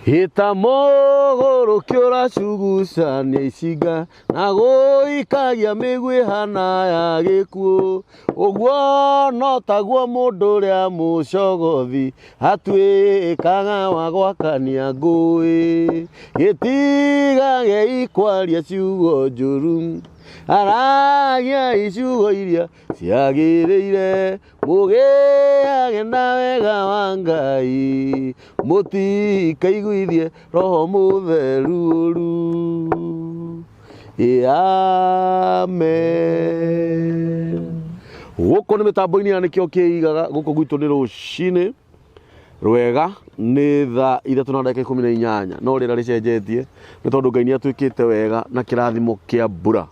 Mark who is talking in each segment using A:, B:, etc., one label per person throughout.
A: Ĩta mũgũrũki ũracugucania icinga na gũikagia mĩguĩ hana ya gĩkuũ. Ũguo no taguo mũndũ ũrĩa mũcogothi atuĩkaga wa gwakania ngũĩ. Gĩtigagei kwaria ciugo njũru, aragiai ciugo iria ciagĩrĩire. Mũgĩage na wega wa Ngai, mũtikaiguithie Roho Mũtheru ũru. Amen. Gũkũ nĩ mĩtambo-inĩ ya nĩkĩo kĩigaga, gũkũ gwitũ nĩ rũcinĩ rwega, nĩ thaa 3:18, no rĩera rĩcenjetie nĩ tondũ Ngai nĩ atwĩkĩte wega na kĩrathimo kĩa mbura.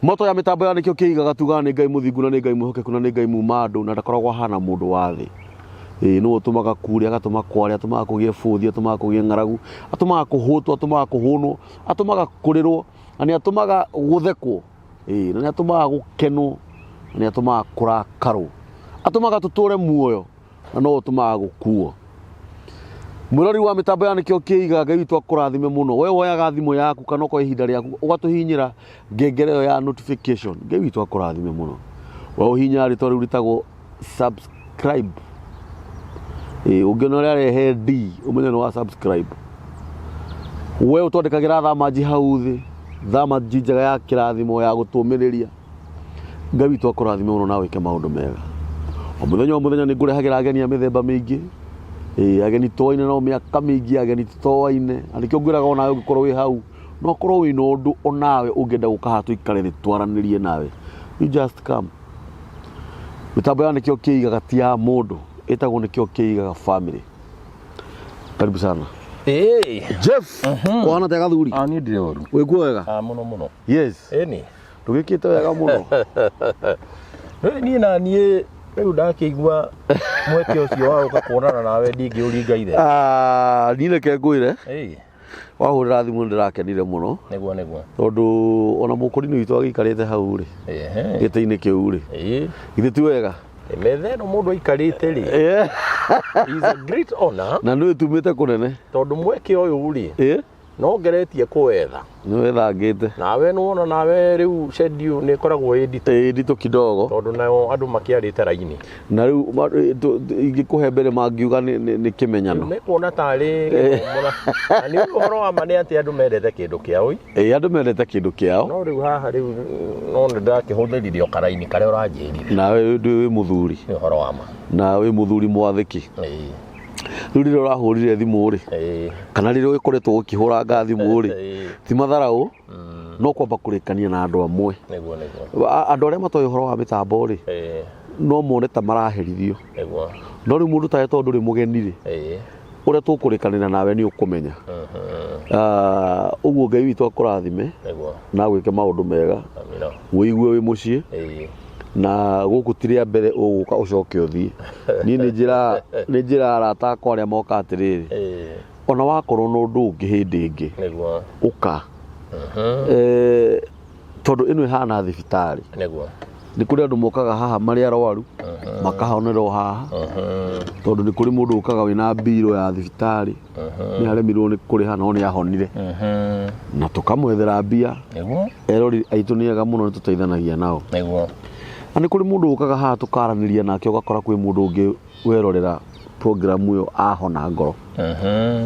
A: Moto ya mĩtambo ya nĩkĩo kĩigaga tugaga nĩ Ngai mũthingu na nĩ Ngai mwĩhokeku na nĩ Ngai muma andũ na ndakoragwo ahana mũndũ wa thĩ. Ĩĩ nĩwe ũtũmaga kure, agatũma kware, atũmaga kũgĩe bũthi, atũmaga kũgĩe ng'aragu, atũmaga kũhũtwo, atũmaga kũhũnwo, atũmaga kũrĩrwo na nĩ atũmaga gũthekwo. Ĩĩ na nĩ atũmaga gũkenwo na nĩ atũmaga kũrakarwo. Atũmaga tũtũre muoyo na no ũtũmaga gũkuo. Mwĩrori wa mĩtambo ya nĩkĩo kĩiga Ngai witũ akũrathime mũno. We woyaga thimũ yaku kana ũkoya ihinda rĩaku ũgatũhihinyĩra ngengere ĩyo ya notification. Ngai witũ akũrathime mũno. We ũhihinyaga rĩtwa rĩu rĩtagwo subscribe. Ĩĩ ũngĩona ũrĩa arehe D ũmenye nĩ wa subscribe. We ũtwandĩkagĩra thamanji hau thĩ, thamanji njega ya kĩrathimo ya gũtũmĩrĩria. Ngai witũ akũrathime mũno na wĩke maũndũ mega. O mũthenya o mũthenya nĩ ngũrehagĩra ageni a mĩthemba mĩingĩ. Ĩĩ ageni tũaine nao mĩaka mĩingĩ, ageni tũtoaine. Na nĩkĩo ngwĩraga onawe ũngĩkorwo wĩ hau, no ũkorwo wĩna ũndũ onawe ũngĩenda gũka haha tũikare thĩ twaranĩrie nawe. You just come. Mĩtambo ya nĩkĩo kĩigaga ti ya mũndũ, ĩtagwo nĩkĩo kĩigaga family. Karibu sana.
B: Ĩĩ.
A: Jeff, kũhana atĩa gathuri?
B: Ah, niĩ ndirĩ ũru.
A: Wĩkuo wega?
B: Ah, mũno mũno.
A: Yes.
B: Ĩni.
A: Ndũgĩkĩte wega mũno.
B: Rĩu niĩ na niĩ rĩu ndakĩigua mweke ũcio wa gũka kuonana nawe ndingĩũringa ithe.
A: Ah, niĩ reke ngwĩre
B: Ĩĩ,
A: wahũrĩra thimũ nĩ ndĩrakenire mũno
B: nĩguo nĩguo.
A: tondũ ona mũkũrinĩ witũ agĩikarĩte hau rĩ
B: Ehe.
A: gĩtĩ-inĩ kĩu rĩ
B: Ĩĩ.
A: githĩ ti wega
B: Metha ĩno mũndũ aikarĩte rĩ is a great honor
A: na nĩ tumĩte kũnene
B: tondũ mweke ũyũ rĩ
A: Ĩ?
B: no ngeretie kũwetha.
A: Nĩ wethangĩte.
B: Nawe nĩwona nawe rĩu schedule nĩ ĩkoragwo ĩ nditũ.
A: Ĩ nditũ kidogo.
B: Tondũ nao andũ makĩarĩte raini.
A: Na rĩu ingĩkũhe mbere mangiuga nĩ kĩmenyano.
B: Mekuona tarĩ gĩthomo na nĩ ũhoro wa ma nĩ atĩ andũ mendete kĩndũ kĩao.
A: Ĩ andũ mendete kĩndũ kĩao.
B: No rĩu haha rĩu no nĩ ndakĩhũthĩrire o karaini karĩa ũranjĩrire.
A: Nawe wĩ mũthuri.
B: Nĩ ũhoro wa ma.
A: Na wĩ mũthuri mwathĩki.
B: Ĩĩ.
A: Rĩu rĩrĩa ũrahũrire thimũ rĩ,
B: Ĩĩ.
A: kana rĩrĩa ũgĩkoretwo ũkĩhũranga thimũ rĩ,
B: Ĩĩ.
A: ti matharaũ, no kwamba kũrĩkania na andũ amwe.
B: Nĩguo nĩguo.
A: Andũ arĩa matoĩ ũhoro wa mĩtambo rĩ,
B: Ĩĩ.
A: no mone ta maraherithio.
B: Nĩguo.
A: No rĩu mũndũ tawe tondũ ndũrĩ mũgeni rĩ,
B: Ĩĩ.
A: ũrĩa tũkũrĩkanĩra nawe nĩ ũkũmenya. Ah, ũguo Ngai witũ akũrathime
B: Nĩguo.
A: na agwĩke maũndũ mega,
B: Amina.
A: wĩigue wĩ mũciĩ.
B: Ĩĩ.
A: Na gũkũ ti rĩa mbere ũgũka ũcoke ũthiĩ. Niĩ nĩ njĩraga nĩ njĩraga arata akwa arĩa moka atĩrĩrĩ,
B: Ĩĩ.
A: ona wakorwo na ũndũ ũngĩ hĩndĩ ĩngĩ,
B: Nĩguo.
A: ũka. Eh, tondũ ĩno ĩhana thibitarĩ.
B: Nĩguo.
A: Nĩ kũrĩ andũ mokaga haha marĩ arwaru, makahonerwo haha. Tondũ nĩ kũrĩ mũndũ ũkaga wĩna mbirũ ya thibitarĩ, nĩ aremirwo nĩ kũrĩha no nĩ ahonire. Na tũkamwethera mbia.
B: Nĩguo.
A: Erori aitũ nĩ ega mũno nĩ tũteithanagia nao.
B: Nĩguo.
A: Na nĩ kũrĩ mũndũ ũkaga haha tũkaranĩria nake ũgakora kwĩ mũndũ ũngĩ werorera program ĩyo ahona ngoro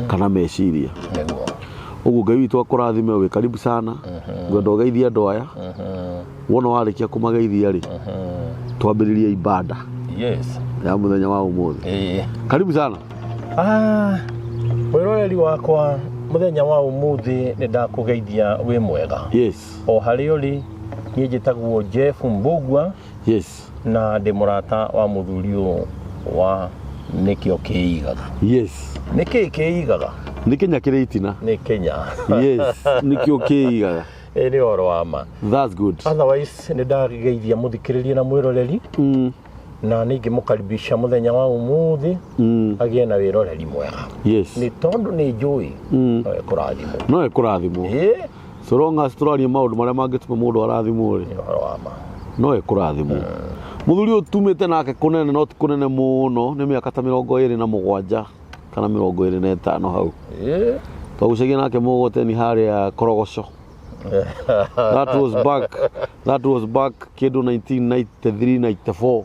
A: kana meciria.
B: Nĩguo.
A: Ũguo Ngai witũ akũrathime wĩ karibu sana. Ngwenda ũgeithie andũ aya. Wona warĩkia kũmageithia rĩ, twambĩrĩrie ibada
B: Yes.
A: ya mũthenya wa ũmũthĩ.
B: Ĩĩ.
A: Karibu sana.
B: Ah, mwĩroreri wakwa mũthenya wa ũmũthĩ nĩ ndakũgeithia wĩ mwega.
A: Yes.
B: O harĩa ũrĩ, niĩ njĩtagwo Jeff Mbugua
A: Yes.
B: na ndĩ mũrata wa mũthuri ũyũ wa nĩkĩo kĩigaga.
A: Yes.
B: Nĩ kĩĩ kĩigaga?
A: Nĩ Kenya kĩrĩ itina.
B: Nĩ Kenya.
A: Yes, nĩkĩo kĩigaga.
B: Ĩ nĩ ũhoro wa ma.
A: That's good.
B: Otherwise nĩ ndageithia mũthikĩrĩria na mwĩroreri na nĩ ingĩmũkaribisha mũthenya wa ũmũthĩ agĩe na wĩroreri mwega.
A: Yes.
B: Nĩ tondũ nĩ njũĩ no ekũrathimwo.
A: No ekũrathimwo.
B: Ĩ
A: So long as tũraria maũndũ marĩa mangĩtũma mũndũ arathimwo rĩ,
B: nĩ ũhoro wa ma.
A: no ekũrathimwo. Mũthuri ũyũ tumĩte nake kũnene no ti kũnene mũno, nĩ mĩaka ta 27. Kana 25 hau. Twagucagia nake mũgogoteni harĩa Korogoco. That was back kĩndũ 1993, 94,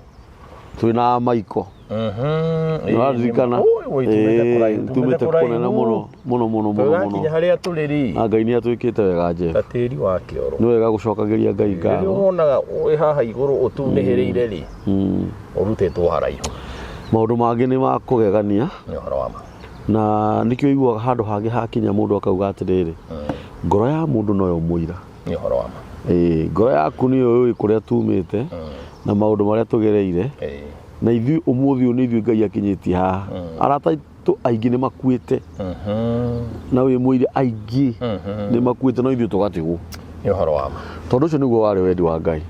A: twĩna Maiko. Nĩwaririkana? Ĩĩ, tumĩte kũnene mũno mũno mũno mũno.
B: Tũgakinya
A: Mũno.
B: Harĩa tũrĩ rĩ.
A: Na Ngai nĩ atwĩkĩte wega, Jeff.
B: Ta tĩri wa kĩoro.
A: Nĩ wega gũcokagĩria Ngai
B: Rĩrĩa
A: ngatho.
B: wonaga wĩ haha igũrũ ũtunĩhĩrĩire rĩ, ũrutĩtwo haraihu.
A: Maũndũ mangĩ nĩ ma kũgegania.
B: Nĩ ũhoro wa ma.
A: Na nĩkĩo iguaga handũ hangĩ hakinya mũndũ akauga atĩrĩrĩ, ngoro ya mũndũ noyo mũira.
B: Nĩ ũhoro wa ma.
A: Ĩĩ, ngoro yaku nĩyo yũĩ kũrĩa tumĩte na maũndũ marĩa tũgereire. Na ithuĩ ũmũthĩ ũyũ nĩ ithuĩ Ngai akinyĩtie haha. Arata aitũ aingĩ nĩ makuĩte, na wĩ mũire aingĩ nĩ makuĩte, no ithuĩ tũgatigwo.
B: Nĩ ũhoro wa ma.
A: Tondũ ũcio nĩguo warĩ wendi wa Ngai.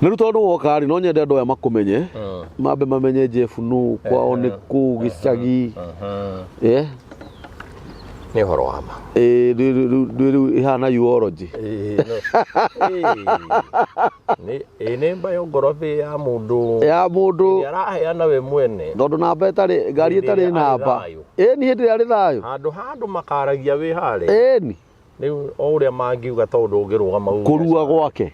A: Na rĩu tondũ woka rĩ, no nyende andũ aya makũmenye, mambe mamenye Jeff nũ, kwao nĩ kũ, gĩcagi. Eh,
B: Nĩ ũhoro wa ma.
A: Ĩĩ, rĩu ĩhana eulogy.
B: Ĩĩ, ĩĩ. Ĩĩ, nĩ biography ya mũndũ
A: Ya mũndũ.
B: Ĩrĩa araheana we mwene.
A: Tondũ namba ĩtarĩ ngari
B: Hĩndĩ
A: ĩtarĩ
B: ĩrĩa arĩ
A: namba.
B: thayũ.
A: Ĩni, hĩndĩ ĩrĩa arĩ thayũ.
B: Handũ handũ makaragia wĩ harĩa.
A: Ĩni.
B: Rĩu o ũrĩa mangiuga, tondũ ũngĩrũgama uge
A: Kũrua gwake.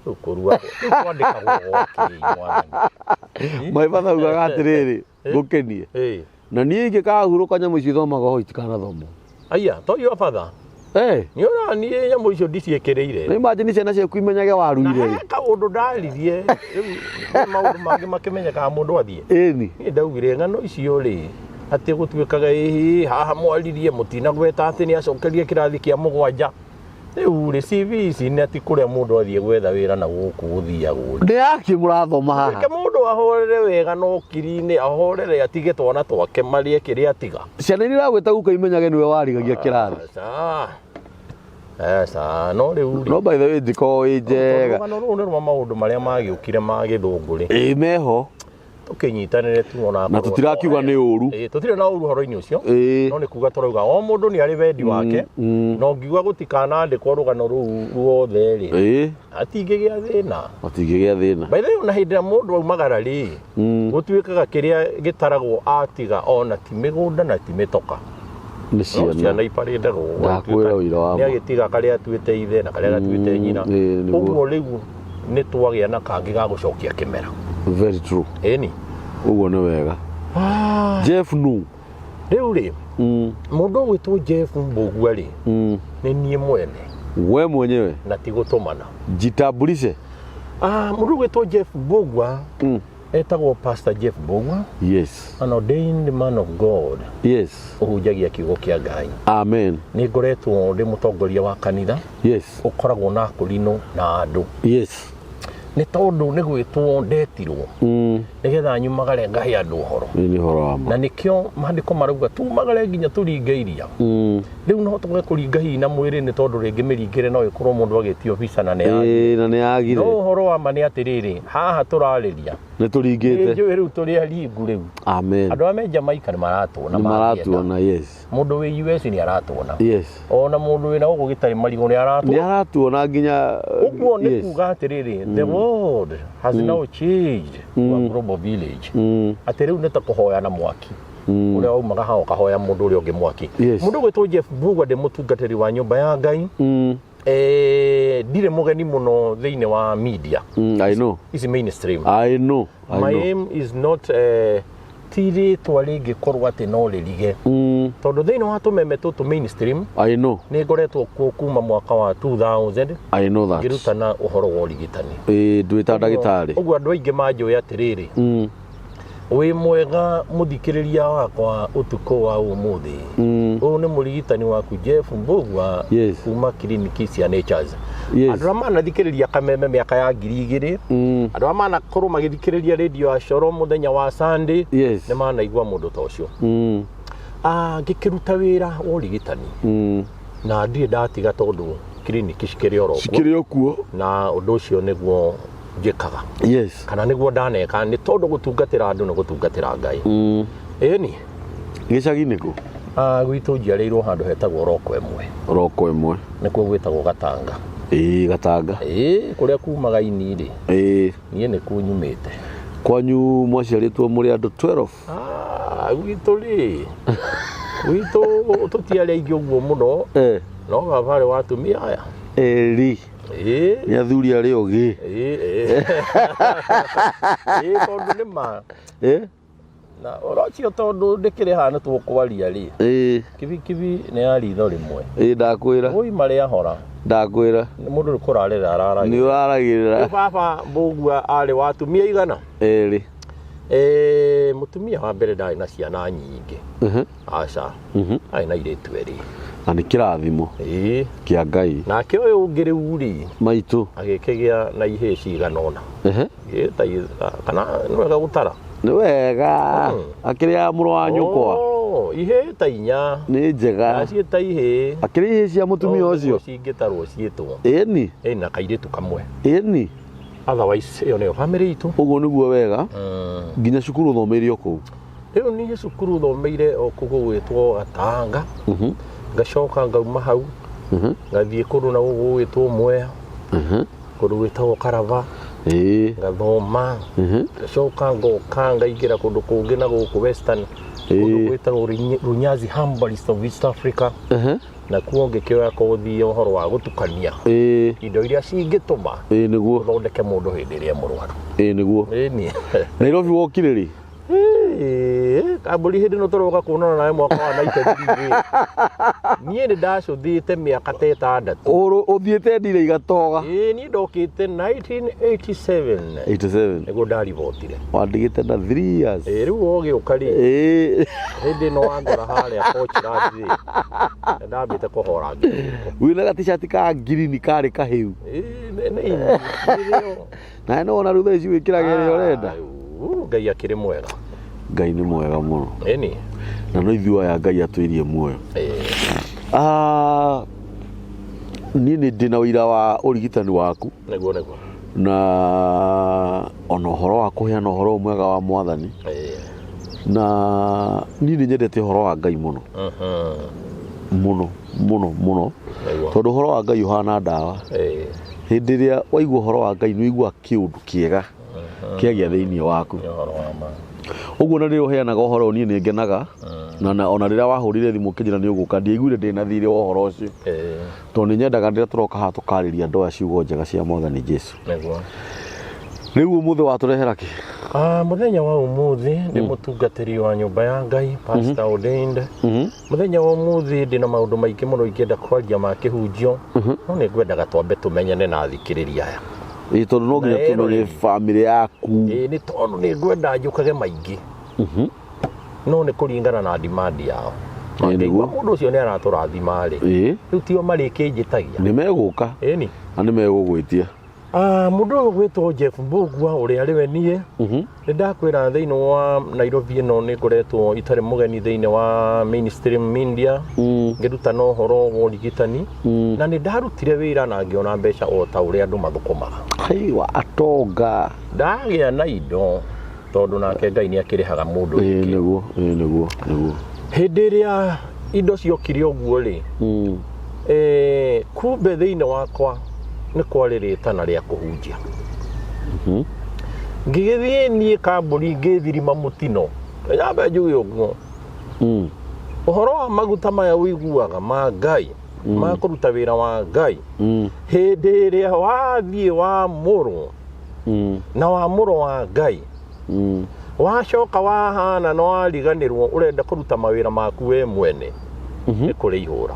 B: Rĩu kũrua rĩu kwandĩkagwo gwake, mwathani.
A: Maibatha ugaga atĩrĩrĩ, ngũkenie. Na niĩ ingĩkahurũka, nyamũ icio ithomaga ho itikanathomwo.
B: Aya to your father.
A: Eh.
B: Nĩ ũra niĩ nyamũ icio ndiciĩkĩrĩire.
A: Nĩ imagine ciana ciaku imenyage
B: Na
A: waruire.
B: he kaũndũ ndaririe rĩu, nĩ maũndũ mangĩ makĩmenyekaga mũndũ athiĩ. Niĩ ndaugire ng'ano icio rĩ, atĩ gũtuĩkaga ĩhĩ haha mwaririe mũtinagweta atĩ nĩ acokerie kĩrathi kĩa mũgwanja. Rĩu rĩ, CV ici nĩ atĩ kũrĩa mũndũ athiĩ gwetha wĩra na gũkũ gũthiagwo rĩ.
A: Nĩ yaki mũrathoma haha?
B: Reke mũndũ ahorere wega no kiri-inĩ, ahorere atige twana twake marĩe kĩrĩa atiga.
A: Ciana iria iragwĩta guka imenyage nĩwe warigagia kĩrathi.
B: Aca. Aca, no rĩu rĩ.
A: No by the way, ndikoragwo ĩ njega.
B: Rũgano rũu nĩ rwa maũndũ marĩa magĩũkire ma gĩthũngũ rĩ.
A: Ĩ, meho.
B: Tũkĩnyitanĩre tu ona
A: Na tũtirakiuga nĩ ũru.
B: Ĩĩ, tũtirĩ na ũru ũhoro-inĩ ũcio. No nĩ kuga tũrauga o mũndũ nĩ arĩ wendi wake. Na ũngiuga gũtikanandĩkwo rũgano rũu ruothe rĩ, hatingĩgĩa thĩna.
A: Matingĩgĩa thĩna.
B: By the way, ona hĩndĩ ĩrĩa mũndũ aumagara rĩ, gũtuĩkaga kĩrĩa gĩtaragwo atiga ona ti mĩgũnda na ti mĩtoka.
A: Nĩ
B: No
A: ciana.
B: Ciana iparĩndagwo.
A: Ndakwĩra ũira wa
B: Nĩ
A: ma.
B: agĩtiga karĩa atuĩte ithe na karĩa gatuĩte nyina.
A: Ĩĩ, nĩguo.
B: Ũguo rĩu nĩ twagĩa na kangĩ ga gũcokia kĩmera.
A: Very true.
B: Ĩni.
A: Ũguo nĩ wega. Jeff nu?
B: Rĩu rĩ, mũndũ ũgwĩtwo Jeff Mbũgua rĩ, nĩ niĩ mwene.
A: We mwenyewe.
B: Na ti gũtũmana.
A: Jitambulishe.
B: Ah, mũndũ ũgwĩtwo Jeff Mbũgua etagwo Pastor Jeff Mbũgua, an ordained man of God, ũhunjagia kiugo kĩa Ngai.
A: Amen.
B: Nĩ ngoretwo ndĩ mũtongoria wa kanitha ũkoragwo na akũrinũ na andũ. Nĩ tondũ nĩ gwĩtwo ndetirwo nĩgetha nyumagare ngahe andũ ũhoro.
A: Nĩ nĩ ũhoro wa ma.
B: Na nĩkĩo maandĩko marauga tumagare nginya tũringe iria. Rĩu no tũge kũringa hihi na mwĩrĩ, nĩ tondũ rĩngĩ mĩringĩre no ĩkorwo mũndũ agĩtio visa na nĩ yagire.
A: Ĩĩ, na nĩ yagire.
B: No ũhoro wa ma nĩ atĩrĩrĩ, haha tũrarĩria
A: Nĩ tũringĩte.
B: Nĩ njũĩ rĩu tũrĩ aringu rĩu.
A: Amen.
B: Andũ arĩa me Jamaica nĩ maratuona.
A: Nĩ
B: Mangĩenda.
A: maratuona, yes.
B: Mũndũ wĩ US nĩ aratuona. Ona mũndũ wĩna gũkũ gĩtarĩ marigũ nĩ
A: Nĩ
B: aratuona.
A: aratuona nginya.
B: Ũguo nĩ kuga atĩrĩrĩ, the world has now changed to a global village, atĩ rĩu nĩ ta kũhoya na mwaki ũrĩa waumaga haha ũkahoya mũndũ ũrĩa ũngĩ mwaki. Mũndũ ũgwĩtwo Jeff Mbugua, ndĩ mũtungatĩri wa nyũmba ya Ngai. Ndirĩ mũgeni mũno thĩinĩ wa media
A: I know.
B: ici mainstream.
A: I know. I
B: My
A: know.
B: aim is not, ti rĩtwa rĩngĩkorwo atĩ no rĩrige, tondũ thĩinĩ wa tũmeme tũtũ mainstream
A: I know.
B: nĩ ngoretwo kuo kuma mwaka wa 2000
A: I know that.
B: ngĩrutana ũhoro wa ũrigitani.
A: Ĩĩ, ndwĩta ndagĩtarĩ.
B: Ũguo andũ aingĩ manjũĩ. Atĩrĩrĩ, wĩ mwega mũthikĩrĩria wakwa ũtukũ wa ũmũthĩ. Ũyũ nĩ mũrigitani waku Jeff Mbugua kuma kiriniki cia Natures. Andũ arĩa manathikĩrĩria kameme mĩaka ya 2000, andũ arĩa manakorwo magĩthikĩrĩria rĩndio ya Coro mũthenya wa Sunday, nĩ manaigua mũndũ ta ũcio. Ah, ngĩkĩruta wĩra wa ũrigitani na ndirĩ ndatiga, tondũ kiriniki cikĩrĩ oro kuo.
A: Cikĩrĩ o kuo.
B: Na ũndũ ũcio nĩguo njĩkaga kana nĩguo ndaneka, nĩ tondũ gũtungatĩra andũ nĩ gũtungatĩra Ngai. Ĩni.
A: Gĩcagi nĩkũ?
B: Ah, gwitũ njiarĩirwo handũ hetagwo Roko Ĩmwe.
A: Roko Ĩmwe.
B: Nĩkuo gwĩtagwo Gatanga.
A: Ĩĩ, Gatanga.
B: Ĩĩ, kũrĩa kumaga ini rĩ, niĩ nĩkuo nyumĩte.
A: Kwanyu mwaciarĩtwo mũrĩ andũ 12?
B: Ah, Gwitũ rĩ, gwitũ tũtiarĩ aingĩ ũguo mũno.
A: Eh.
B: No baba arĩ wa atumia aya.
A: Eri.
B: Ĩĩ.
A: Nĩ athuri arĩ ogĩ.
B: Ĩĩ, ĩĩ. Ĩĩ, tondũ nĩ ma.
A: Eh?
B: Na ũhoro ũcio tondũ ndĩkĩrĩ haha nĩ tũkwaria rĩ.
A: Ĩĩ.
B: Kibikibi nĩ ya ritho rĩmwe.
A: Ĩĩ ndakwĩra.
B: Woi marĩa hora.
A: Ndakwĩra.
B: Nĩ mũndũ nĩ kũrarĩra araragĩrĩra.
A: Nĩ ũraragĩrĩra.
B: Rĩu baba Mbũgua arĩ wa atumia igana?
A: Erĩ.
B: Mũtumia wa mbere ndarĩ na ciana nyingĩ. Aca. Arĩ na airĩtu erĩ.
A: Na nĩ kĩrathimo.
B: Ĩĩ.
A: Kĩa Ngai.
B: Nake ũyũ ũngĩ rĩu rĩ.
A: Maitũ.
B: Agĩkĩgĩa na ihĩĩ cigana ũna. Ihĩĩ ta kana nĩ wega gũtara?
A: Nĩ wega. Akĩrĩ ya mũrũ wa nyũkwa.
B: Oh, ihĩĩ ta inya.
A: Nĩ njega.
B: Na ciĩ ta ihĩĩ.
A: Akĩrĩ ihĩĩ cia mũtumia ũcio.
B: Cingĩtarwo ciĩtwo.
A: Ĩni.
B: Ĩni na kairĩtu kamwe.
A: Ĩni.
B: Otherwise ĩyo nĩyo family itũ.
A: Ũguo nĩguo wega. Nginya cukuru ũthomeire o kũu.
B: Rĩu niĩ cukuru thomeire o kũu gũgwĩtwo Gatanga. Ngacoka ngauma hau. Ngathiĩ kũndũ na gũkũ gũgwĩtwo Mwea. Kũndũ gwĩtagwo Karaba. Ngathoma. Ngacoka ngoka ngaingĩra kũndũ kũngĩ na gũkũ Western. Kũndũ gwĩtagwo Runyazi Herbalist of East Africa. Nakuo ngĩkĩoya kothi ya ũhoro wa gũtukania indo iria cingĩtũma
A: nĩguo
B: ũthondeke mũndũ hĩndĩ ĩrĩa e mũrwaru.
A: Nĩguo.
B: Ĩni.
A: Nairobi wokire rĩ?
B: Kambũri hĩndĩ ĩno tũroka kuonana nawe mwaka wa 93 rĩ. Niĩ nĩ ndacũthĩte mĩaka ta ĩtandatũ.
A: Ũthiĩte ndira igatoga.
B: Ĩĩ, niĩ ndokĩte 1987.
A: 87.
B: Nĩguo ndaribotire.
A: Wandigĩte na 3 years.
B: Ĩĩ, rĩu ũgĩũka rĩ.
A: Ĩĩ.
B: Hĩndĩ ĩno wangora harĩa Portland rĩ. Nĩ ndambĩte kũhora ngĩrĩko.
A: Wĩna gatishati ka ngirini karĩ kahĩu.
B: Ĩĩ, nĩ nĩ.
A: Na nĩ wona rĩu thaa ici wĩkĩraga ĩrĩa ũrenda.
B: Ngai akĩrĩ mwega.
A: Ngai nĩ mwega mũno.
B: Ĩni.
A: Na no ithuĩ aya Ngai atwĩrie muoyo. Niĩ nĩ ndĩ na ũira wa ũrigitani waku.
B: Nĩguo, nĩguo.
A: Na ona ũhoro wa kũheana ũhoro mwega wa Mwathani. Na niĩ nĩ nyendete ũhoro wa Ngai mũno. Mũno, mũno, mũno. Tondũ ũhoro wa Ngai ũhana ndawa. Hĩndĩ ĩrĩa waigua ũhoro wa Ngai nĩ ũiguaga kĩũndũ kĩega kĩagĩa thĩinĩ waku. Ũguo na rĩrĩa ũheanaga ũhoro niĩ nĩ ngenaga. Na ona rĩrĩa wahũrire thimũ ũkĩnjĩra nĩ ũgũka ndiaiguire ndĩ na thirĩ wa ũhoro ũcio. Tondũ nĩ nyendaga rĩrĩa tũroka haha tũkarĩria andũ aya ciugo njega cia Mwathani Jesu.
B: Nĩguo.
A: Rĩu ũmũthĩ watũrehera kĩ?
B: Mũthenya wa ũmũthĩ ndĩ mũtungatĩri wa nyũmba ya Ngai, Pastor ordained. Mũthenya wa ũmũthĩ ndĩ na maũndũ maingĩ mũno ingĩenda kwaria ma kĩhunjio, no nĩ ngwendaga twambe tũmenyane na athikĩrĩria aya.
A: Ĩĩ, tondũ no nginya tũmenye family yaku.
B: Ĩĩ, nĩ tondũ nĩ ngwenda njũkage maingĩ. No nĩ kũringana na demand yao.
A: Nĩguo.
B: Mũndũ ũcio nĩ aratũrathima rĩ. Rĩu tio marĩkĩnjĩtagia.
A: Nĩ megũka.
B: Ĩni.
A: Na nĩ megũgwĩtia.
B: Mũndũ ũyũ gwĩtwo Jeff Mbũgua ũrĩa arĩ we niĩ. Nĩ ndakwĩra thĩinĩ wa Nairobi ĩno nĩ ngoretwo itarĩ mũgeni thĩinĩ wa mainstream media. Ngĩrutana ũhoro wa ũrigitani. Na nĩ ndarutire wĩra na ngĩona mbeca o ta ũrĩa andũ mathũkũmaga.
A: Haiwa, atonga.
B: Ndagĩa na indo tondũ nake Ngai nĩ akĩrĩhaga mũndũ
A: Ĩĩ, nĩguo, ĩĩ, nĩguo, nĩguo.
B: Hĩndĩ ĩrĩa indo ciokire ũguo rĩ, kumbe thĩinĩ wakwa nĩ kwarĩ rĩtana rĩa kũhunjia. Ngĩgĩthiĩ niĩ kambũri ngĩthirima mũtino. Nyambe njuge ũguo. Ũhoro wa maguta maya ũiguaga ma Ngai, ma kũruta wĩra wa Ngai. Hĩndĩ ĩrĩa wathiĩ wamũrwo na wamũrwo wa Ngai, wacoka wahana na wariganĩrwo ũrenda kũruta mawĩra maku we mwene, nĩ kũrĩ ihũra.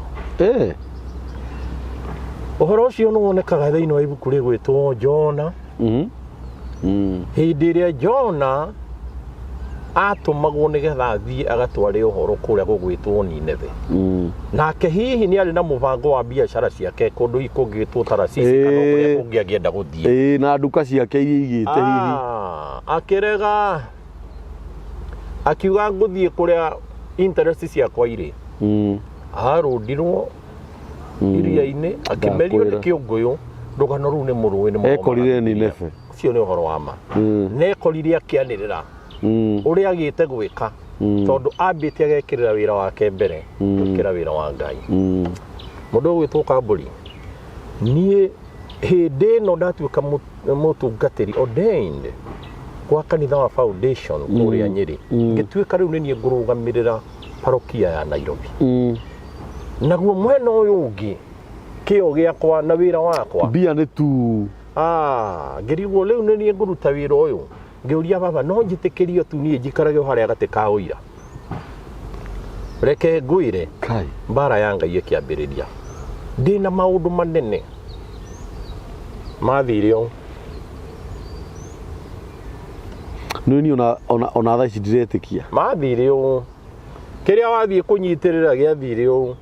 B: Ũhoro ũcio nĩ wonekaga thĩinĩ wa ibuku rĩgwĩtwo Jona. Hĩndĩ ĩrĩa Jona atũmagwo nĩgetha athiĩ agatware ũhoro kũrĩa gũgwĩtwo Nineve. Nake hihi nĩ arĩ na mũbango wa biacara ciake kũndũ hihi kũngĩtwo Tarasisi kana kũrĩa kũngĩ angĩenda gũthiĩ.
A: Na nduka ciake iria igĩte hihi.
B: Akĩrega akiuga ngũthiĩ kũrĩa interest ciakwa irĩ. Arũndirwo iria-inĩ akĩmerio nĩ kĩũngũyũ. Rũgano rũu nĩ mũrũĩ nĩ mũthoma.
A: Ekorire Nineve.
B: Ũcio nĩ ũhoro wa ma. Nekorire akĩanĩrĩra ũrĩa agĩte gwĩka tondũ ambĩte agekĩrĩra wĩra wake mbere gũkĩra wĩra wa Ngai. Mũndũ ũgwĩtwo Kambũri, niĩ hĩndĩ ĩno ndatuĩka mũtungatĩri ordained Kwa kanitha wa Foundation kũrĩa Nyĩrĩ, ngĩtuĩka rĩu nĩ niĩ ngũrũgamĩrĩra parokia ya Nairobi. Naguo mwena ũyũ ũngĩ, kĩo gĩakwa na wĩra wakwa
A: Mbia nĩ tu.
B: Ah, ngĩrigwo rĩu nĩ niĩ ngũruta wĩra ũyũ. Ngĩũria baba, no njĩtĩkĩrio tu niĩ njikarage o harĩa gatĩ ka ũira? Reke ngwĩre.
A: Kai.
B: Mbara ya Ngai ĩkĩambĩrĩria, ndĩna maũndũ manene mathire ũũ.
A: Nĩ niĩ ona thaa ici ndiretĩkia.
B: Mathire ũũ, kĩrĩa wathiĩ kũnyitĩrĩra gĩathire ũũ,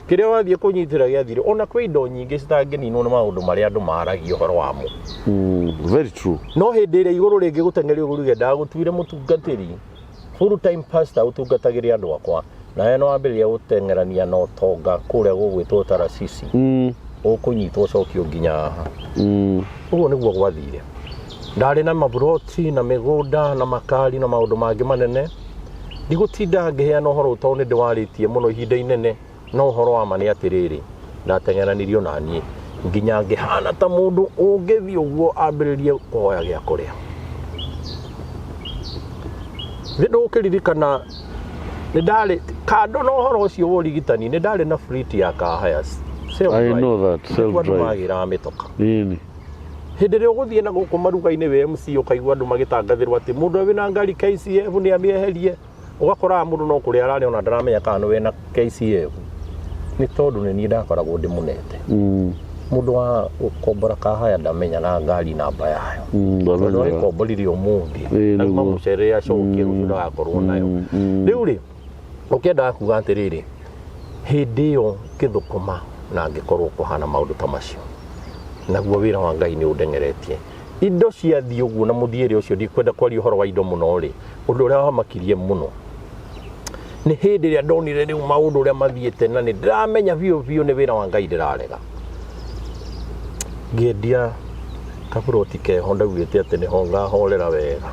B: kĩrĩa wathiĩ kũnyitĩrĩra gĩathire. Ona kwĩ indo nyingĩ citangĩninwo nĩ maũndũ marĩa andũ maragia ũhoro wamo.
A: Very true.
B: No hĩndĩ ĩrĩa igũrũ rĩngĩ gũteng'eria ũguo ruge, ndagũtuire mũtungatĩri, full time pastor, ũtungatagĩre andũ akwa, nawe no wambĩrĩria gũteng'erania na ũtonga kũrĩa gũgwĩtwo Tarasisi, ũkũnyitwo ũcokio nginya haha. Ũguo nĩguo gwathire. Ndarĩ na maburoti na mĩgũnda na makari na maũndũ mangĩ manene. Ndigũtinda ngĩheana ũhoro ũyũ tondũ nĩ ndĩwarĩtie mũno ihinda inene, no ũhoro wa ma nĩ atĩrĩrĩ, ndateng'eranirio na niĩ nginya ngĩhana ta mũndũ ũngĩthiĩ ũguo ambĩrĩrie kũhoya gĩa kũrĩa. Nĩ ndũkĩririkana nĩ ndarĩ kando na ũhoro ũcio wa ũrigitani, nĩ ndarĩ na fleet ya car hires. Self
A: I
B: drive.
A: know that, self
B: Nĩkuo andũ
A: drive.
B: magĩraga mĩtoka.
A: Nini.
B: Hĩndĩ ĩrĩa ũgũthiĩ na gũkũ maruga-inĩ wĩ MC, ũkaigua andũ magĩtangathĩrwo atĩ mũndũ ũrĩa wĩna ngari KCF nĩ amĩeherie, ũgakoraga mũndũ no kũrĩa ararĩa, ona ndaramenya kana nĩ wĩna KCF, nĩ tondũ nĩ niĩ ndakoragwo ndĩmũnete. Mũndũ wa gũkombora kahaya ndamenyaga ngari namba yayo, tondũ
A: Ndamenyaga.
B: agĩkomborire ũmũthĩ
A: Ĩĩ,
B: na
A: nĩguo.
B: mamũcerere acokie rũciũ ndagakorwo nayo. Rĩu rĩ, ũkĩendaga kuga atĩrĩrĩ, hĩndĩ ĩyo ngĩthũkũma na ngĩkorwo kũhana maũndũ ta macio, naguo wĩra wa Ngai nĩ ũndeng'eretie. Indo ciathiĩ ũguo na mũthiĩre ũcio, ndikwenda kwaria ũhoro wa indo mũno rĩ, ũndũ ũrĩa wamakirie mũno nĩ hĩndĩ ĩrĩa ndonire rĩu maũndũ ũrĩa mathiĩte, na nĩ ndĩramenya biũ biũ nĩ wĩra wa Ngai ndĩrarega. Ngĩendia kaburoti keho ndaugĩte atĩ nĩho ngahorera wega,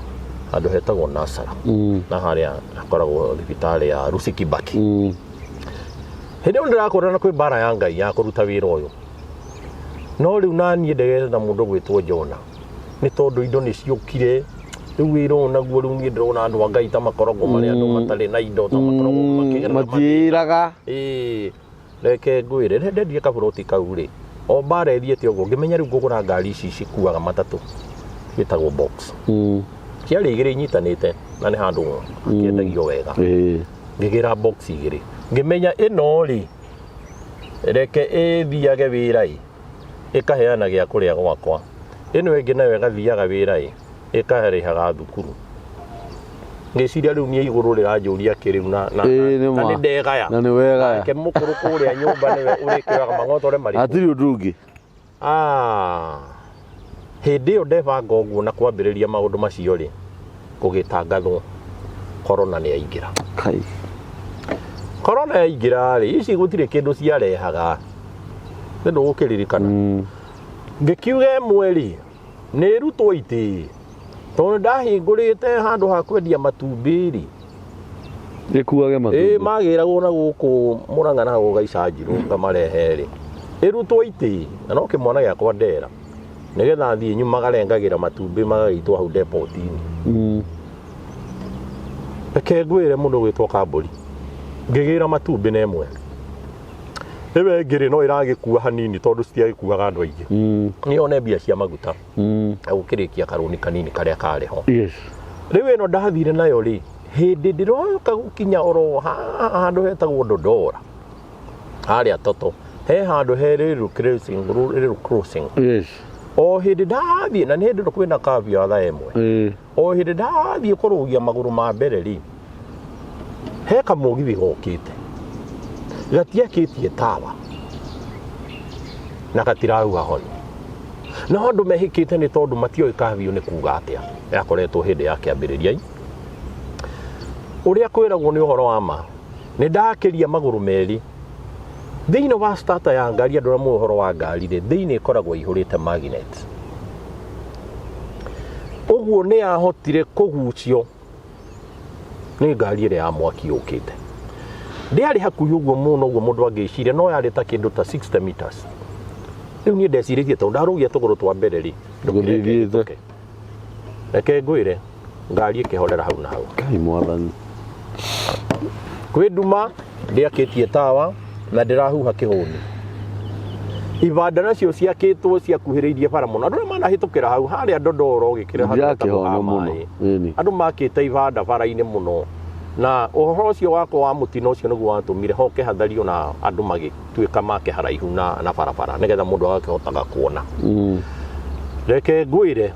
B: handũ hetagwo Nasara, na harĩa hakoragwo thibitarĩ ya Lucy Kibaki. Hĩndĩ ĩyo ndĩrakorana na kwĩ mbara ya Ngai ya kũruta wĩra ũyũ, no rĩu naniĩ ndegete na mũndũ gwĩtwo Jona, nĩ tondũ indo nĩ ciũkire. Rĩu wĩra ũyũ naguo, rĩu niĩ ndĩrona andũ a Ngai ta makoragwo marĩ andũ matarĩ na indo, ta makoragwo makĩgerera mathĩna.
A: Matiĩraga.
B: Ĩĩ, reke ngwĩre, rĩrĩa ndendire kaburoti kau rĩ, o mbara ĩthiĩte ũguo, ngĩmenya rĩu ngũgũra ngari ici cikuaga matatũ ciĩtagwo box. Ciarĩ igĩrĩ inyitanĩte, na nĩ handũ hakĩendagio wega. Ngĩgĩra box igĩrĩ, ngĩmenya ĩno rĩ, reke ĩthiage wĩra ĩ ĩkaheana gĩa kũrĩa gwakwa, ĩno ĩngĩ nayo ĩgathiaga wĩra ĩ ĩkarĩhaga thukuru. Ngĩciria rĩu niĩ igũrũ rĩranjũria kĩ rĩu na
A: Ĩĩ, nĩ
B: na
A: ma.
B: nĩ ndegaya.
A: Na nĩ wegaya.
B: Nake mũkũrũ kũrĩa nyũmba nĩwe ũrĩkĩoyaga mang'otore marĩkũ.
A: Hatirĩ ũndũ ũngĩ.
B: Ah, hĩndĩ ĩyo ndebanga ũguo na kwambĩrĩria maũndũ macio rĩ, gũgĩtangathwo corona nĩ yaingĩra.
A: Kai.
B: Corona yaingĩra rĩ, ici gũtirĩ kĩndũ ciarehaga, nĩ ndũgũkĩririkana. Ngĩkiuga ĩmwe rĩ, nĩ ĩrutwo itĩ, tondũ ndahingũrĩte handũ ha kwendia matumbĩ rĩ.
A: Ĩkuage
B: Ĩ
A: matumbĩ.
B: Magĩragwo na gũkũ Mũrang'a na gũkũ Gaicanjirũ, ngamarehe rĩ, ĩrutwo itĩ, na no kĩmwana gĩakwa ndera nĩgetha thiĩ nyumagare ngagĩra matumbĩ magagĩitwo hau depot-inĩ. Reke ngwĩre, mũndũ gwĩtwo Kambũri, ngĩgĩra matumbĩ na ĩmwe ĩyo ĩngĩ rĩ, no ĩragĩkua hanini tondũ citiagĩkuaga andũ aingĩ, nĩ one mbia cia maguta na gũkĩrĩkia karũni kanini karĩa karĩ ho. Rĩu ĩno ndathire nayo rĩ, hĩndĩ ndĩroka gũkinya oro haha handũ hetagwo Dodora harĩa Toto, he handũ he rail crossing, rail crossing. O hĩndĩ ndathiĩ, na nĩ hĩndĩ ĩno kwĩna curfew ya thaa 1. O hĩndĩ ndathiĩ kũrũgia magũrũ ma mbere rĩ, he kamũgithi gokĩte gatiakĩtie tawa na gatirauga honi, no andũ mehĩkĩte nĩ tondũ matioĩ curfew nĩ kuga atĩa. Yakoretwo hĩndĩ ya kĩambĩrĩria. Ũrĩa kwĩragwo nĩ ũhoro wa ma, nĩ ndakĩria magũrũ merĩ thĩinĩ wa starter ya ngari. Andũ arĩa moĩ ũhoro wa ngari rĩ, thĩinĩ ĩkoragwo ĩihũrĩte magnet, ũguo nĩ yahotire kũgucio nĩ ngari ĩrĩa ya mwaki yũkĩte. Ndĩarĩ hakuhĩ ũguo mũno ũguo mũndũ angĩciria, no yarĩ ta kĩndũ ta 60 meters. Rĩu niĩ ndecirĩtie tondũ ndarũgia tũgũrũ twa mbere rĩ, ndũkĩreke
A: Gũthiĩ
B: ĩhĩtũke. Reke ngwĩre, Ngari ĩkĩhorera hau na hau.
A: Ngai mwathani.
B: Kwĩ nduma, ndĩakĩtie tawa na ndĩrahuha kĩhũni. Ibanda nacio ciakĩtwo ciakuhĩrĩirie bara mũno. Andũ arĩa manahĩtũkĩra hau harĩa Ndondoro ũgĩkĩra handũ
A: Ndira
B: hetagwo
A: kĩhono mũno.
B: Hamaĩ.
A: Ĩni.
B: Andũ makĩte ibanda bara-inĩ mũno, na ũhoro ũcio wakwa wa mũtino ũcio nĩguo watũmire hoke hathario na andũ magĩtuĩka make haraihu na barabara nĩgetha mũndũ agakĩhotaga kuona. Reke ngwĩre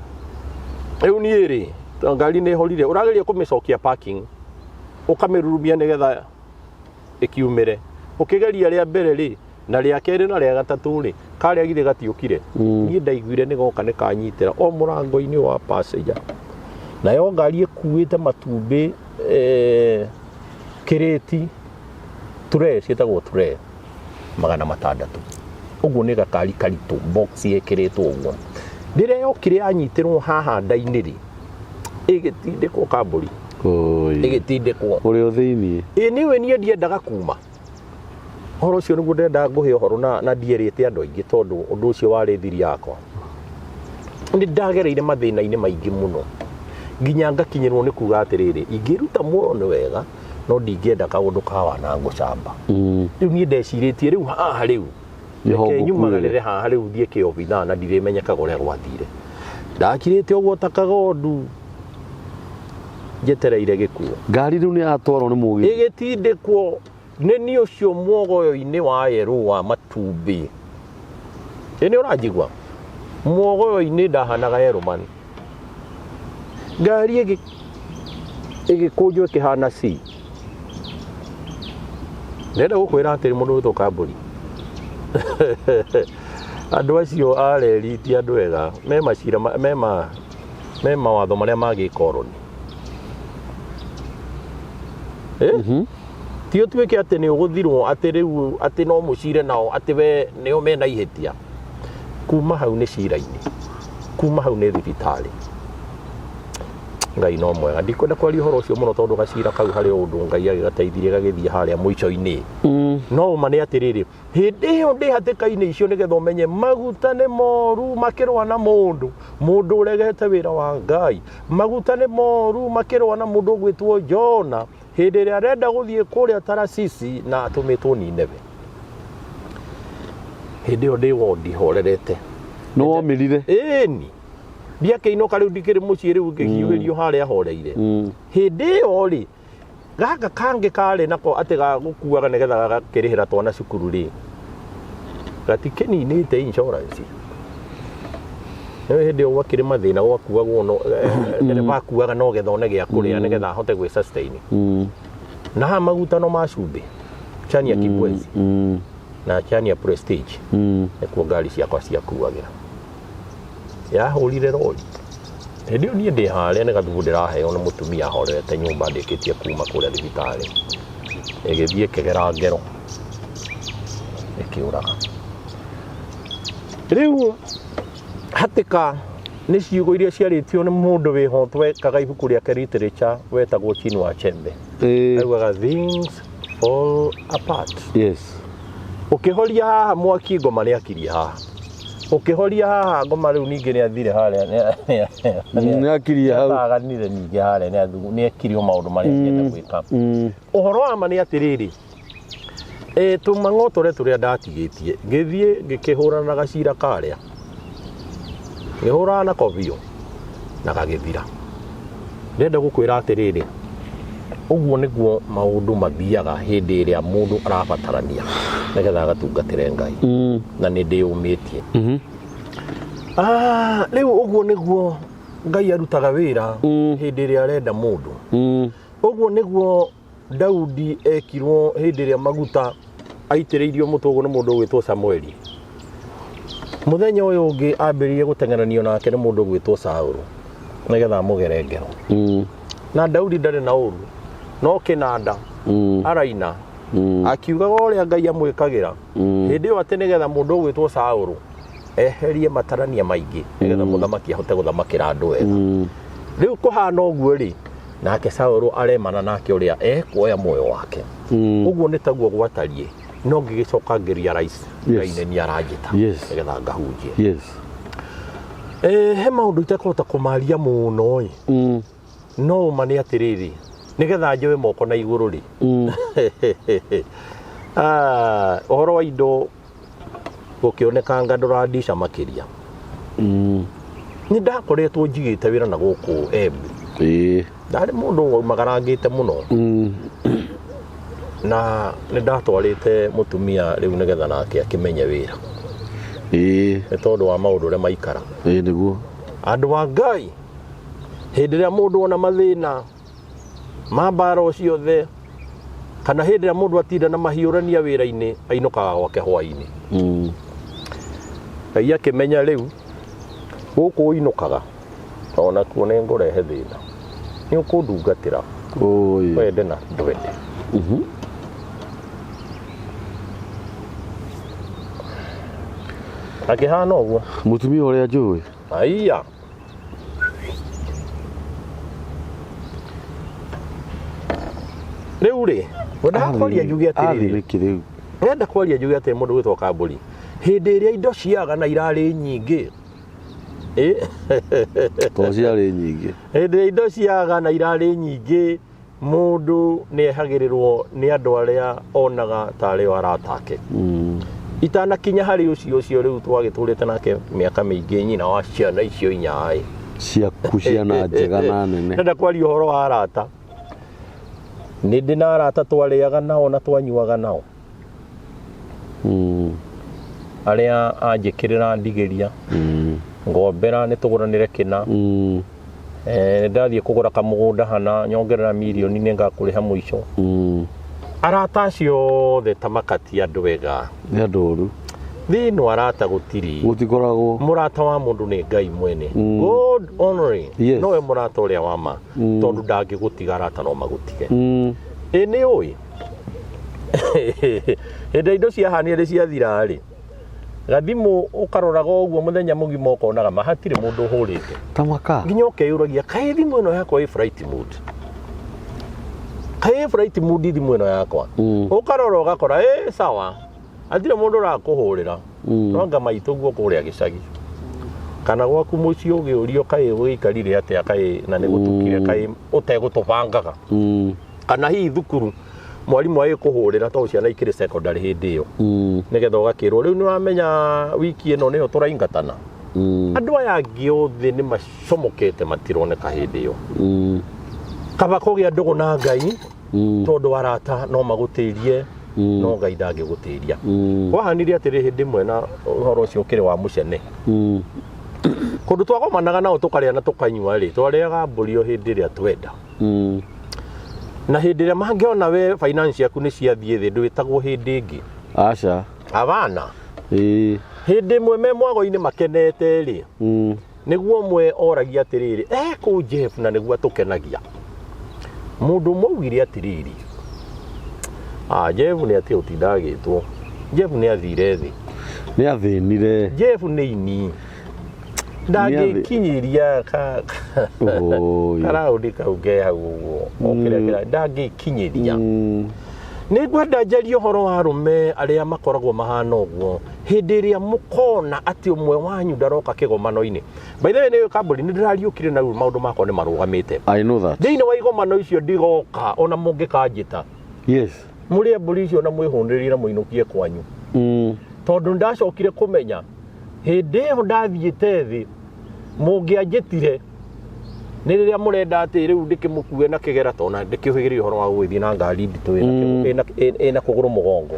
B: rĩu niĩ rĩ, ngari nĩ ĩhorire, ũrageria kũmĩcokia parking, ũkamĩrurumia nĩgetha ĩkiumĩre. Ũkĩgeria rĩa mbere rĩ, na rĩa kerĩ na rĩa gatatũ rĩ, karĩa githĩ gatiũkire. Niĩ ndaiguire nĩ goka nĩ kanyitĩra o mũrango-inĩ wa passenger. Nayo ngari ĩkuĩte matumbĩ, kĩrĩti, tray, ciĩtagwo tray, 600. Ũguo nĩ gakari karitũ, box ĩkĩrĩtwo ũguo. Rĩrĩa yokire yanyitĩrwo haha nda-inĩ rĩ, ĩgĩtindĩkwo kambũri.
A: Oi.
B: Ĩgĩtindĩkwo.
A: Ũrĩ o thĩiniĩ.
B: Ĩ nĩwe niĩ ndiendaga kuma. Ũhoro ũcio nĩguo ndendaga ngũhe ũhoro na ndierĩte andũ aingĩ tondũ ũndũ ũcio warĩ thiri yakwa. Nĩ ndagereire mathĩna-inĩ maingĩ mũno. Nginya ngakinyĩrwo nĩ kuga atĩrĩrĩ, ingĩruta muoyo nĩ wega, no ndingĩenda kaũndũ ka wanango camba. Rĩu niĩ ndecirĩtie rĩu haha rĩu.
A: Nĩho
B: Reke
A: ngũkuĩre.
B: nyumagarĩre haha rĩu thiĩ kĩobithaa na ndirĩmenyekaga ũrĩa gwathire. Ndakirĩte ũguo ta kagondu njetereire gĩkuũ.
A: Ngari rĩu nĩ yatwarwo nĩ mũgithi.
B: Ĩgĩtindĩkwo nĩ niĩ ũcio muogoyo-inĩ wa yerũ wa matumbĩ. Ĩ nĩ ũranjigua? Muogoyo-inĩ ndahanaga yerũ man. Ngari ĩgĩkũnjwo ĩkĩhana C. Ndĩrenda gũkwĩra atĩrĩ mũndũ ũgwĩtwo Kambũri. Andũ acio a reri ti andũ ega, me macira me mawatho marĩa ma gĩkoroni. Ti ũtuĩke atĩ nĩ ũgũthirwo atĩ rĩu atĩ no mũcire nao atĩ we nĩo mena ihĩtia. Kuma hau nĩ cira-inĩ, kuma hau nĩ thibitarĩ. Ngai no mwega. Ndikwenda kwaria ũhoro ũcio mũno tondũ gacira kau harĩ ũndũ Ngai agĩgateithirie gagĩthiĩ harĩa mũico-inĩ. No ũma nĩ atĩrĩrĩ, hĩndĩ ĩyo ndĩ hatĩka-inĩ icio nĩgetha ũmenye maguta nĩ moru makĩrũa na mũndũ, mũndũ ũregete wĩra wa Ngai. Maguta nĩ moru makĩrũa na mũndũ ũgwĩtwo Jona hĩndĩ ĩrĩa arenda gũthiĩ kũrĩa Tarasisi na atũmĩtwo Nineve. Hĩndĩ ĩyo ndĩ wondi horerete.
A: Nĩ womĩrire?
B: Ĩni. Ndiakĩinũka rĩu ndikĩrĩ mũciĩ rĩu ngĩhiũhĩrio harĩa horeire. Hĩndĩ ĩyo rĩ, gaka kangĩ karĩ nako atĩ gagũkuaga nĩgetha gagakĩrĩhĩra twana cukuru rĩ, gatikĩninĩte insurance. Nĩ hĩndĩ ĩyo gwakĩrĩ mathĩna gwakuagwo no, ndereba akuaga no getha one gĩa kũrĩa nĩgetha ahote gwĩ sustain. Na haha maguta no ma cumbĩ, chani ya Kibwezi na chani ya Prestige nĩkuo ngari ciakwa ciakuagĩra. Yahũrire rori. Hĩndĩ ĩyo niĩ ndĩ harĩa nĩ gathubu ndĩraheo nĩ mũtumia ahorerete nyũmba ndĩkĩtie kuma kũrĩa thibitarĩ. Ĩgĩthiĩ ĩkĩgera ngero ĩkĩũraga. Rĩu hatĩka nĩ ciugo iria ciarĩtio nĩ mũndũ wĩho twekaga ibuku rĩake literature wetagwo Chinua Achebe. Augaga things fall apart. Ũkĩhoria haha mwaki ngoma nĩ akirie haha. Ũkĩhoria haha ngoma rĩu ningĩ nĩ athire harĩa,
A: Nĩ akirie hau.
B: Nĩ ningĩ harĩa nĩ ekire o maũndũ marĩa angĩenda gwĩka. Ũhoro wa ma nĩ atĩrĩrĩ, tũmang'otore tũrĩa ndatigĩtie, ngĩthiĩ ngĩkĩhũrana na gacira karĩa. Ngĩhũrana nako biũ na gagĩthira. Ndĩrenda gũkwĩra atĩrĩrĩ, ũguo nĩguo maũndũ mathiaga hĩndĩ ĩrĩa mũndũ arabatarania nĩgetha agatungatĩre Ngai. Na nĩ ndĩyũmĩtie. Rĩu ũguo nĩguo Ngai arutaga wĩra hĩndĩ ĩrĩa arenda mũndũ. Ũguo nĩguo Daudi ekirwo hĩndĩ ĩrĩa maguta aitĩrĩirio mũtwe ũguo nĩ mũndũ ũgwĩtwo Samueli. Mũthenya ũyũ ũngĩ ambĩrĩirie gũteng'eranio nake nĩ mũndũ ũgwĩtwo Saũlũ nĩgetha amũgere ngero. Na Daudi ndarĩ na ũru, no kĩnanda araina akiugaga ũrĩa Ngai amwĩkagĩra. Hĩndĩ ĩyo atĩ nĩgetha mũndũ ũgwĩtwo Saũlũ eherie matarania maingĩ nĩgetha mũthamaki ahote gũthamakĩra andũ wega. Rĩu kũhana ũguo rĩ, nake Saũlũ aremana nake ũrĩa ekuoya muoyo wake. Ũguo nĩ taguo gwatariĩ. No ngĩgĩcoka ngĩ realize Ngai nĩ niĩ aranjĩta nĩgetha ngahunjie. He maũndũ itekũhota kũmaria mũno ĩ. No ũma nĩ atĩrĩrĩ, nĩgetha njoe moko na igũrũ rĩ, Ah, ũhoro wa indo gũkĩonekanga ndũrandica makĩria. Nĩ ndakoretwo njigĩte wĩra na gũkũ Embu. Ndarĩ mũndũ waumagarangĩte mũno. Na nĩ ndatwarĩte mũtumia rĩu nĩgetha nake akĩmenye wĩra. Nĩ tondũ wa maũndũ ũrĩa maikara.
A: Ĩĩ nĩguo.
B: Andũ a Ngai, hĩndĩ ĩrĩa mũndũ ona mathĩna ma mbara o ciothe, kana hĩndĩ ĩrĩa mũndũ atinda na mahiũrania wĩra-inĩ, ainũkaga gwake hwaĩ-inĩ. Ngai akĩmenya rĩu gũkũ ũinũkaga onakuo nĩ ngũrehe thĩna, nĩ ũkũndungatĩra
A: Oi.
B: wende na ndwende. Akĩhana ũguo.
A: Mũtumia ũrĩa njũĩ.
B: Aiya. Rĩu rĩ, ngwendaga kwaria njuge atĩrĩrĩ.
A: Nĩkĩ rĩu?
B: Ndĩrenda kwaria njuge atĩrĩ mũndũ gwĩtwo Kambũri. Hĩndĩ ĩrĩa indo ciaga na irarĩ nyingĩ.
A: To ciarĩ nyingĩ.
B: Hĩndĩ ĩrĩa indo ciaga na irarĩ nyingĩ, mũndũ nĩ ehagĩrĩrwo nĩ andũ arĩa onaga tarĩ o arata ake. Itanakinya harĩ ũcio ũcio rĩu twagĩtũrĩte nake mĩaka mĩingĩ, nyina wa ciana icio inya-ĩ.
A: Ciaku ciana njega na nene.
B: Ndĩrenda kwaria ũhoro wa arata. Nĩ ndĩ na arata twarĩaga nao na twanyuaga nao. Arĩa anjĩkĩrĩra ndigĩria. Ngombera nĩ tũgũranĩre kĩna. Ndathiĩ kũgũra kamũgũnda hana nyongerera mirioni nĩ ngakũrĩha mũico. Arata acio othe ta makati andũ ega.
A: Nĩ andũ oru.
B: Thĩ ĩno arata gũtirĩ.
A: Gũtikoragwo.
B: Mũrata wa mũndũ nĩ Ngai mwene. God only.
A: Yes.
B: Nowe mũrata ũrĩa wa ma. Tondũ ndangĩgũtiga, arata no magũtige. Ĩ nĩ ũĩ. Hĩndĩ ĩrĩa indo ciahanire nĩ ciathira rĩ, gathimũ ũkaroraga ũguo mũthenya mũgima ũkonaga ma hatirĩ mũndũ ũhũrĩte.
A: Ta maka.
B: Nginya ũkeyũragia, kaĩ thimũ ĩno yakwa ĩ flight mode? Kaĩ ĩ flight mode thimũ ĩno yakwa? Ũkarora ũgakora, ĩ sawa. Hatirĩ mũndũ ũrakũhũrĩra. No anga maitũ guo kũrĩa gĩcagi. Kana gwaku mũciĩ ũgĩũrio kaĩ ũgĩikarire atĩa, kaĩ na nĩ gũtukire, kaĩ ũtegũtũbangaga. Kana hihi thukuru mwarimũ agĩkũhũrĩra tondũ ciana ikĩrĩ secondary hĩndĩ ĩyo. Nĩgetha ũgakĩrwo rĩu nĩ ũramenya wiki ĩno nĩyo tũraingatana. Andũ aya angĩ othe nĩ macomokete matironeka hĩndĩ ĩyo. Kaba kũgĩa ndũgũ na Ngai, tondũ arata no magũtĩrie, no Ngai ndangĩgũtĩria. Kwahanire atĩrĩ hĩndĩ ĩmwe na ũhoro ũcio ũkĩrĩ wa mũcene. Kũndũ twagomanaga nao tũkarĩa na tũkanyua rĩ, twarĩaga mbũri o hĩndĩ ĩrĩa twenda. Na hĩndĩ ĩrĩa mangĩona we finance ciaku nĩ ciathiĩ thĩ, ndwĩtagwo hĩndĩ ĩngĩ.
A: Aca.
B: Abana. Hĩndĩ ĩmwe me mwago-inĩ makenete rĩ, nĩguo ũmwe oragia atĩrĩrĩ, kũu Jeff na nĩguo atũkenagia. Mũndũ ũmwe augire atĩrĩrĩ, Jeff nĩ atĩ ũtinda agĩtwo. Jeff nĩ athire thĩ.
A: Nĩ athĩnire.
B: Jeff nĩ ini. Ndangĩkinyĩria karaũndi kau ke hau ũguo. O kĩrĩa kĩra, ndangĩkinyĩria. Nĩ ngwenda njarie ũhoro wa arũme arĩa makoragwo mahana ũguo. Hĩndĩ ĩrĩa mũkona atĩ ũmwe wanyu ndaroka kĩgomano-inĩ. By the way, nĩ kambuni nĩ ndĩrariũkire na rĩu maũndũ makwa nĩ marũgamĩte.
A: I know that.
B: Thĩinĩ wa igomano icio ndigoka ona mũngĩkanjĩta.
A: Yes.
B: Mũrĩe mbũri icio na mwĩhũnĩrĩrie na mũinũkie kwanyu. Tondũ ndacokire kũmenya hĩndĩ ĩyo ndathiĩte thĩ mũngĩanjĩtire nĩ rĩrĩa mũrenda atĩ rĩu ndĩkĩmũkue na kĩgera, tondũ na ndĩkĩũhĩgĩrĩire ũhoro wa gũgĩthiĩ na ngari nditũ ĩna kũgũrũ mũgongo.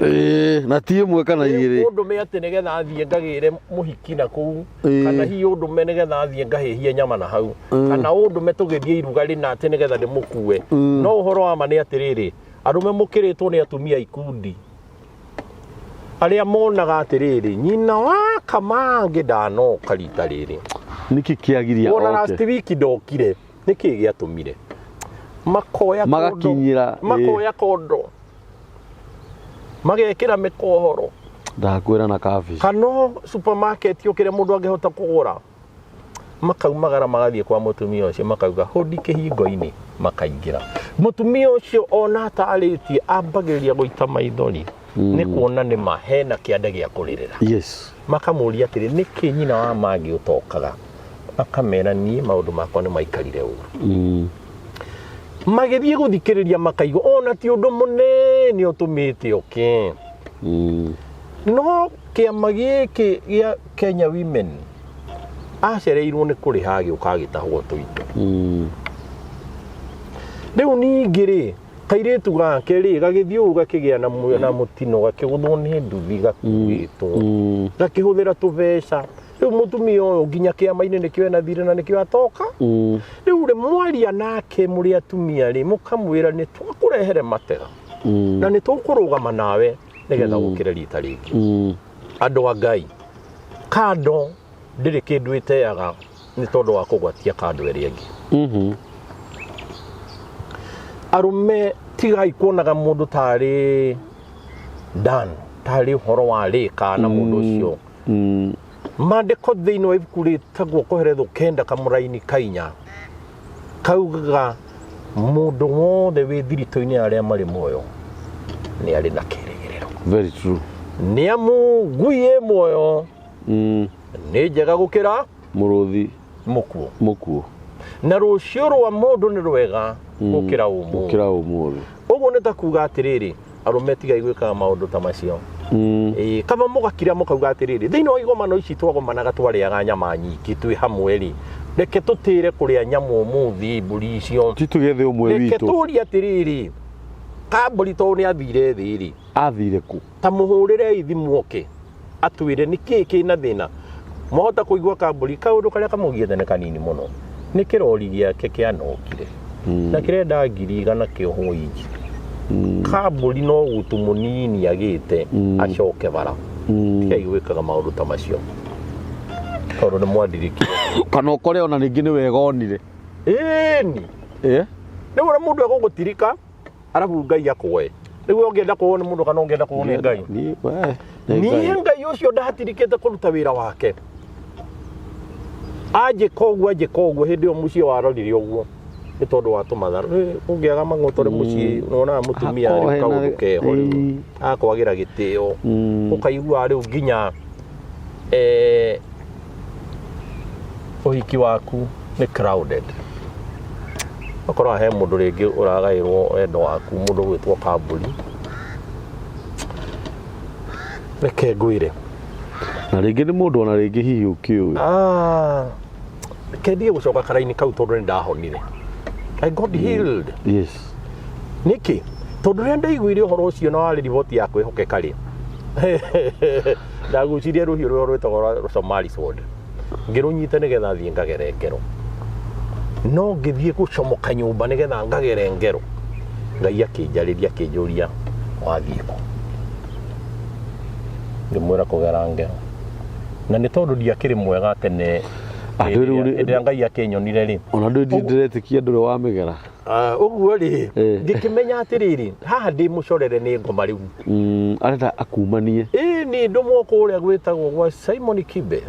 A: Na ti ĩmwe kana igĩrĩ.
B: Ũndũme atĩ nĩgetha thiĩ ngagĩre mũhiki na kũu, kana hihi ũndũme nĩgetha thiĩ ngahĩhie nyama na hau, kana ũndũme tũgĩthiĩ iruga rĩna atĩ nĩgetha ndĩmũkue. No ũhoro wa ma nĩ atĩrĩrĩ, arũme mũkĩrĩtwo nĩ atumia ikundi arĩa monaga atĩrĩrĩ, nyina wa Kamangĩ ndanoka rita rĩrĩ.
A: Nĩkĩ kĩagiria
B: Wona
A: oke?
B: last week ndokire, nĩkĩ gĩatũmire? Makoya kondo,
A: Magakinyĩra,
B: makoya kondo, magekĩra mĩkohoro.
A: Ndakwĩra na kabici.
B: Kana supermarket o kĩrĩa mũndũ angĩhota kũgũra. Makaumagara magathiĩ kwa mũtumia ũcio, makauga hũndi kĩhingo-inĩ, makaingĩra. Mũtumia ũcio ona atarĩtie ambagĩrĩria gũita maithori. Nĩ kuona nĩ ma hena kĩanda gĩa kũrĩrĩra.
A: Yes.
B: Makamũria atĩrĩ, nĩkĩ nyina wa Mangĩ ũtokaga? Akamera niĩ maũndũ makwa nĩ maikarire ũru. Magĩthiĩ gũthikĩrĩria makaigua ona ti ũndũ mũnene ũtũmĩte oke. No kĩama gĩkĩ gĩa Kenya Women acereirwo nĩ kũrĩha agĩũka agĩtahwo tũindo. Rĩu ningĩ rĩ, kairĩtu gake rĩ, gagĩthiĩ ũguo gakĩgĩa na mũtino, gakĩgũthwo nĩ nduthi gakuĩtwo, gakĩhũthĩra tũbeca. Rĩu mũtumia ũyũ nginya kĩama-inĩ nĩkĩo ena thirĩ na nĩkĩo atoka. Rĩu rĩ, mwaria nake mũrĩ atumia rĩ, mũkamwĩra nĩ twakũrehere matega na nĩ tũkũrũgama nawe nĩgetha ũkĩre rita rĩngĩ. Andũ a Ngai, kando ndĩrĩ kĩndũ ĩteaga nĩ tondũ wa kũgwatia kando ĩrĩa ĩngĩ. Arũme tigai kuonaga mũndũ tarĩ done, tarĩ ũhoro wa rĩka na mũndũ ũcio. Maandĩko thĩinĩ wa ibuku rĩtagwo Koheretho kenda kamũraini kainya kaugaga mũndũ wothe wĩ thiritũ-inĩ ya arĩa marĩ muoyo nĩ arĩ na kĩrĩgĩrĩro.
A: Very true.
B: Nĩ amu ngui ĩ muoyo nĩ njega gũkĩra
A: mũrũthi
B: mũkuũ.
A: Mũkuũ.
B: Na rũciũ rwa mũndũ nĩ rwega gũkĩra ũmũthĩ.
A: Gũkĩra ũmũthĩ.
B: Ũguo nĩ ta kuga atĩrĩrĩ, arũme tigai gwĩkaga maũndũ ta macio. Ĩĩ, kaba mũgakira mũkauga atĩrĩrĩ, thĩinĩ wa igomano ici twagomanaga twarĩaga nyama nyingĩ twĩ hamwe rĩ, reke tũtĩre kũrĩa nyama ũmũthĩ mbũri icio.
A: Ti tũgethe ũmwe
B: Reke
A: witũ.
B: tũrie atĩrĩrĩ, kambũri tondũ nĩ athire thĩ rĩ,
A: Athire kũ?
B: Ta mũhũrĩrei thimũ oke atwĩre nĩ kĩĩ kĩna thĩna. Mwahota kũigua kambũri kaũndũ karĩa kamũgiĩte nĩ kanini mũno. Nĩ kĩrori gĩake kĩanokire na kĩrenda 100,000 kĩohwo inji. Kambũri no gutu mũnini agĩte acoke bara. Tigai gwĩkaga maũndũ ta macio tondũ nĩ mwandirikire.
A: Kana ũkore ona rĩngĩ nĩ wega onire.
B: Ĩni. Rĩu ũrĩa mũndũ egũgũtirika arabu Ngai akwoe. Rĩu ũngĩenda kuoywo nĩ mũndũ kana ũngĩenda kuoywo nĩ Ngai?
A: Niĩ nĩ
B: Niĩ
A: Ngai.
B: Ngai ũcio ndatirikĩte kũruta wĩra wake. Anjĩka ũguo, anjĩka ũguo, hĩndĩ ĩyo mũciĩ warorire ũguo nĩ tondũ wa tũmatharũ. Ũngĩaga mang'otore mũciĩ, nĩwonaga mũtumia rĩu
A: Akohe na-
B: kaũndũ keho rĩu.
A: Ĩĩ.
B: Akwagĩra gĩtĩo. Ũkaigua rĩu nginya ũhiki waku nĩ crowded. Ũkoraga he mũndũ rĩngĩ ũragaĩrwo wendo waku, mũndũ ũgwĩtwo kambũri. Reke ngwĩre.
A: Na rĩngĩ nĩ mũndũ ona rĩngĩ hihi ũkĩũĩ.
B: Reke ndige gũcoka karaini kau tondũ nĩ ndahonire. I got healed.
A: Yes.
B: Nĩkĩ? Tondũ rĩrĩa ndaiguire ũhoro ũcio na warĩ riboti ya kwĩhokeka rĩ, ndagucirie rũhiũ rũrĩa rwĩtagwo rwa Somali sword. Ngĩrũnyita nĩgetha thiĩ ngagere ngero. No ngĩthiĩ gũcomoka nyũmba nĩgetha ngagere ngero. Ngai akĩnjarĩria akĩnjũria wathiĩ kũ? Ngĩmwĩra kũgera ngero. Na nĩ tondũ ndiakĩrĩ mwega tene
A: Andũ rĩu
B: hĩndĩ ĩrĩa Ngai akĩnyonire rĩ.
A: Ona ndũ ndĩretĩkia ndũrĩ wamĩgera.
B: Ũguo rĩ,
A: Eh.
B: ngĩkĩmenya atĩrĩrĩ, haha ndĩ mũcorere nĩ ngoma rĩu.
A: Arenda akumanie.
B: Ĩĩ nĩ ndũmwo kũrĩa gwĩtagwo gwa Simon Kibe.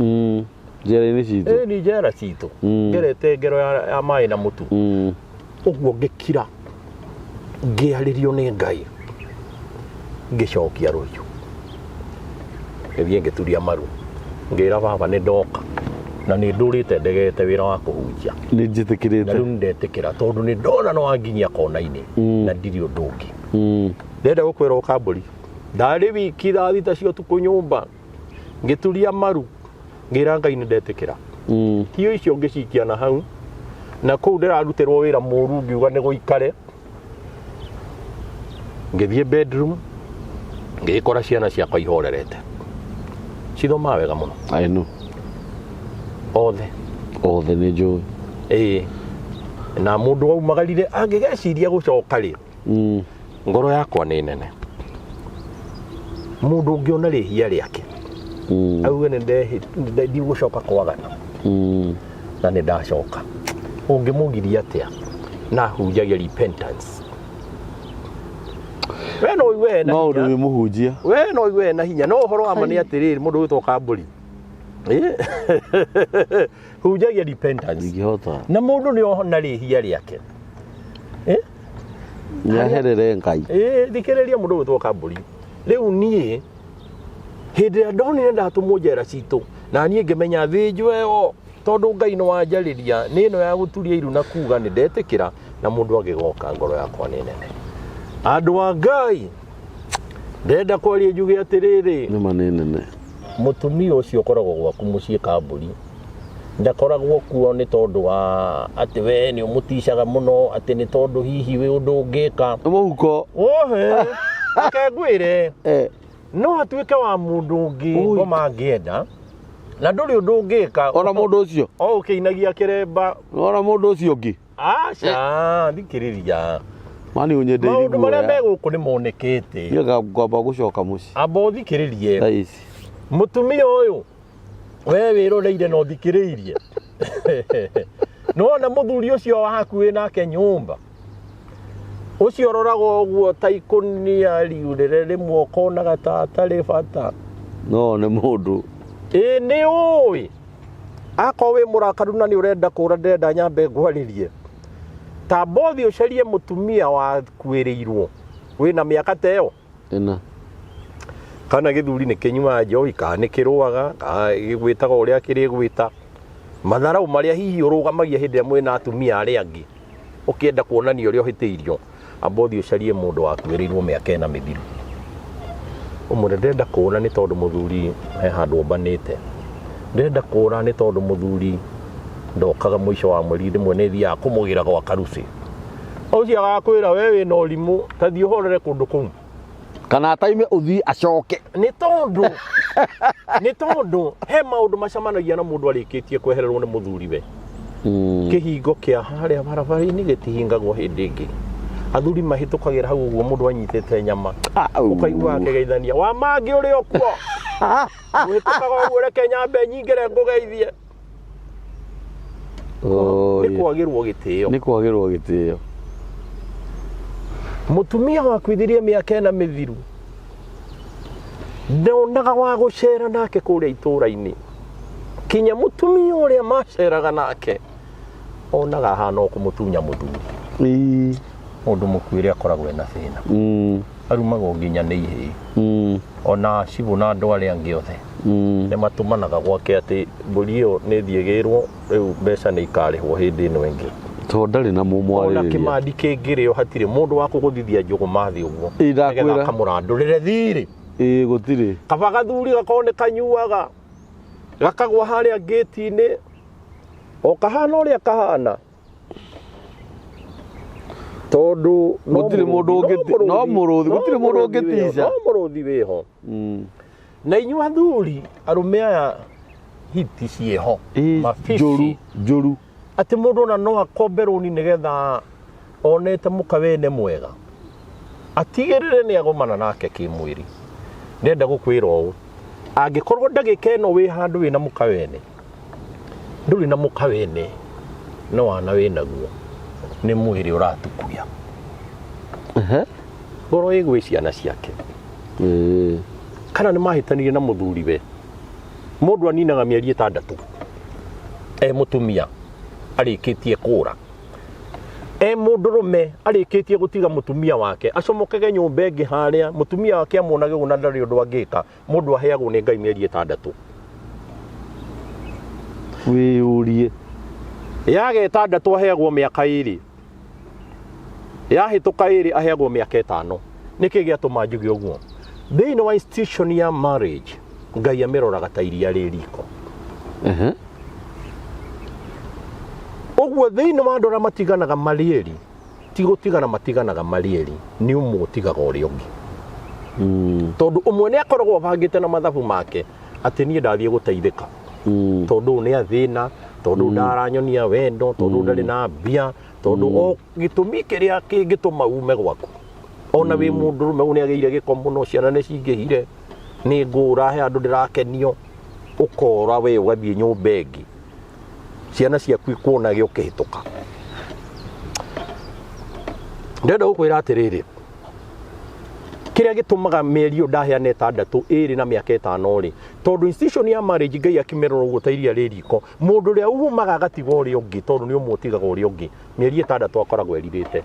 A: Njera-inĩ citũ.
B: Ĩĩ nĩ njera citũ. Ngerete ngero ya maĩ na mũtu. Ũguo ngĩkira, ngĩarĩrio nĩ Ngai, ngĩcokia rũhiũ. Ngĩthiĩ ngĩturia maru. Ngĩra baba nĩ ndoka. Na nĩ ndũrĩte ndegete wĩra wa kũhunjia.
A: Nĩ njĩtĩkĩrĩte.
B: Na rĩu nĩ ndetĩkĩra tondũ nĩ ndona nĩ wanginyia kona-inĩ. Na ndirĩ ũndũ ũngĩ. Ndĩrenda gũkwĩra ũkambũri. Ndarĩ wiki thaa thita cia ũtukũ nyũmba. Ngĩturia maru. Ngĩra Ngai nĩ ndetĩkĩra. Hiũ icio ngĩcikia na hau. Na kũu ndĩrarutĩrwo wĩra mũru ngiuga nĩ gũikare. Ngĩthiĩ bedroom. Ngĩgĩkora ciana ciakwa ihorerete. Cithomaga wega mũno.
A: I know.
B: Othe.
A: Othe nĩ njũĩ.
B: Ĩĩ. Na mũndũ waumagarire angĩgeciria gũcoka rĩ, ngoro yakwa nĩ nene. Mũndũ ũngĩona rĩhia rĩake, auge nĩ ndigũcoka kwagana. Na nĩ ndacoka. Ũngĩmũgiria atĩa? Na hunjagia repentance. We no ũigue hena
A: No ũndũ
B: hinya.
A: wĩ mũhunjia.
B: We no ũigue hena hinya. No ũhoro wa ma nĩ atĩrĩrĩ, mũndũ ũgwĩtwo kambũri. Hunjagia repentance.
A: Ndingĩhota.
B: Na mũndũ nĩ ona rĩhia rĩake.
A: Nĩaherere Ngai.
B: Thikĩrĩria mũndũ ũgwĩtwo kambũri. Rĩu niĩ hĩndĩ ĩrĩa ndonire ndatũmwo njera citũ, na niĩ ngĩmenya thĩnjwo ĩyo Tondũ Ngai nĩ wanjarĩria nĩ ĩno ya gũturia iru na kuga nĩ ndetĩkĩra na mũndũ agĩgoka ngoro yakwa nĩ nene. Andũ a Ngai, ndenda kwaria njuge atĩrĩrĩ,
A: Nĩma nĩ nene.
B: Mũtumia ũcio ũkoragwo gwaku mũciĩ kambũri ndakoragwo kuo nĩ tondũ wa atĩ we nĩ ũmũticaga mũno, atĩ nĩ tondũ hihi wĩ ũndũ ũngĩka.
A: Nĩ mũhuko.
B: Ohe, reke ngwĩre,
A: Eh.
B: no atuĩke wa mũndũ ũngĩ
A: Ui.
B: ngoma angĩenda na ndũrĩ ũndũ ũngĩka.
A: Ona mũndũ ũcio.
B: O ũkĩinagia kĩremba.
A: Ona mũndũ ũcio ũngĩ.
B: Aca, thikĩrĩria.
A: Mani ũnyendeire.
B: Maũndũ marĩa me gũkũ nĩ monekete.
A: Niĩ ngwamba gũcoka mũciĩ.
B: Amba ũthikĩrĩrie.
A: Thaa ici.
B: Mũtumia ũyũ we wĩroreire na ũthikĩrĩirie, nĩwona mũthuri ũcio waku wĩ nake nyũmba ũcio ũroraga ũguo ta ikũnia riurĩre rĩmwe ũkonaga ta atarĩ bata.
A: No nĩ mũndũ.
B: Ĩ nĩ ũĩ akorwo wĩ mũrakaru na nĩ ũrenda kũra, ndĩrenda nyambe ngwarĩrie. Ta bothi ũcarie mũtumia wakuĩrĩirwo wĩna mĩaka ta ĩyo.
A: Ĩna.
B: Kana gĩthuri nĩ kĩnyuaga njohi, kana nĩ kĩrũaga, kana gĩgwĩtaga ũrĩa kĩrĩgwĩta, matharau marĩa hihi ũrũgamagia hĩndĩ ĩrĩa mwĩna atumia arĩa angĩ ũkĩenda kuonania ũrĩa ũhĩtĩirio. Amba ũthiĩ ũcarie mũndũ wakuĩrĩirwo mĩaka 4 mĩthiru, ũmwĩre, "Ndĩrenda kũũra nĩ tondũ mũthuri he handũ ombanĩte. Ndĩrenda kũũra nĩ tondũ mũthuri ndokaga mũico wa mweri, rĩmwe nĩ thiaga kũmũgĩra gwa karuci." Ũcio agakwĩra, "We wĩna ũrimũ, ta thiĩ ũhorere kũndũ kũu."
A: Kana ataime ũthiĩ acoke.
B: Nĩ tondũ he maũndũ macemanagia na mũndũ arĩkĩtie kwehererwo nĩ mũthuriwe. Kĩhingo kĩa harĩa barabara-inĩ gĩtihingagwo hĩndĩ ĩngĩ. Athuri mahĩtũkagĩra hau ũguo mũndũ anyitĩte nyama, ũkaigua akĩgeithania wa mangĩ ũrĩ o kuo ũhĩtũkaga ũguo, "Reke nyambe nyingĩre ngũgeithie." Nĩ kwagĩrwo gĩtĩo.
A: Nĩ kwagĩrwo gĩtĩo.
B: Mũtumia wakuithirie mĩaka 4 mĩthiru ndonaga wa gũcera nake kũrĩa itũũra-inĩ, kinya mũtumia ũrĩa maceraga nake onaga ahana o kũmũtunya mũthuri. Mũndũ mũkuĩre akoragwo ena thĩna. Arumagwo nginya nĩ ihĩĩ. Ona cibũ na andũ arĩa angĩ othe nĩ matũmanaga gwake atĩ mbũri ĩyo nĩ thiĩ ĩgĩrwo, rĩu mbeca nĩ ikarĩhwo hĩndĩ ĩno ĩngĩ.
A: Tondũ ndarĩ na
B: Ona
A: mũmwarĩrĩria.
B: Kĩmandi kĩngĩrĩo hatirĩ mũndũ wa kũgũthithia njũgũma thĩ ũguo
A: Ĩ, ndakwĩra.
B: nĩgetha akamũrandũrĩre thirĩ.
A: Ĩ, gũtirĩ.
B: Kaba gathuri gakorwo nĩ kanyuaga gakagwa harĩa ngĩti-inĩ o kahana ũrĩa kahana, tondũ no
A: Gũtirĩ mũndũ no mũrũthi, gũtirĩ mũndũ
B: mũrũthi wĩho,
A: ũngĩtica.
B: No mũrũthi wĩho. Na inyuĩ athuri arũme aya, hiti ciĩho. Mabici.
A: Njũru njũru.
B: Atĩ mũndũ ona no akombe rũni nĩgetha onete mũka wene mwega atigĩrĩre nĩ agomana nake kĩmwĩrĩ. Ndĩrenda gũkwĩra ũũ, angĩkorwo ndagĩka ĩno wĩ handũ wĩna mũka wene, ndũrĩ na mũka wene, no wana wĩ naguo, nĩ mwĩrĩ ũratukuya. Ngoro ĩ gwĩ ciana ciake. Kana nĩ mahĩtanirie na mũthuriwe. Mũndũ aninaga mĩeri 6 e mũtumia arĩkĩtie kũra, e mũndũrũme arĩkĩtie gũtiga mũtumia wake acomokege nyũmba ĩngĩ harĩa mũtumia wake amuonage ũguo na ndarĩ ũndũ angĩka. Mũndũ aheagwo nĩ Ngai mĩeri 6.
A: Wĩyũrie.
B: Yaga 6 aheagwo mĩaka 2, yahĩtũka 2 aheagwo mĩaka 5. Nĩkĩ gĩatũma njuge ũguo? Thĩinĩ wa institution ya marriage, Ngai amĩroraga ta iria rĩ riko. Ũguo thĩinĩ wa andũ arĩa matiganaga marĩ erĩ, ti gũtigana matiganaga marĩ erĩ, nĩ ũmwe ũtigaga ũrĩa ũngĩ. Tondũ ũmwe nĩ akoragwo abangĩte na mathabu make atĩ niĩ ndathiĩ gũteithĩka, tondũ ũyũ nĩ athĩna, tondũ ũyũ ndaranyonia wendo, tondũ ũyũ ndarĩ na mbia, tondũ o gĩtũmi kĩrĩa kĩngĩtũma ume gwaku ona wĩ mũndũrũme, ũyũ nĩ agĩire gĩko mũno, ciana nĩ cingĩhire, nĩ ngũra he andũ ndĩrakenio, ũkora we ũgathiĩ nyũmba ĩngĩ, ciana ciaku ikuonage ũkĩhĩtũka. Ndĩrenda gũkwĩra atĩrĩrĩ, kĩrĩa gĩtũmaga mĩeri ĩyo ndaheana 6, 2 na mĩaka 5 rĩ, tondũ institution ya marriage Ngai akĩmĩrora ũguo ta iria rĩ riko, mũndũ ũrĩa umaga agatiga ũrĩa ũngĩ, tondũ nĩ ũmwe ũtigaga ũrĩa ũngĩ, mĩeri 6 akoragwo erirĩte.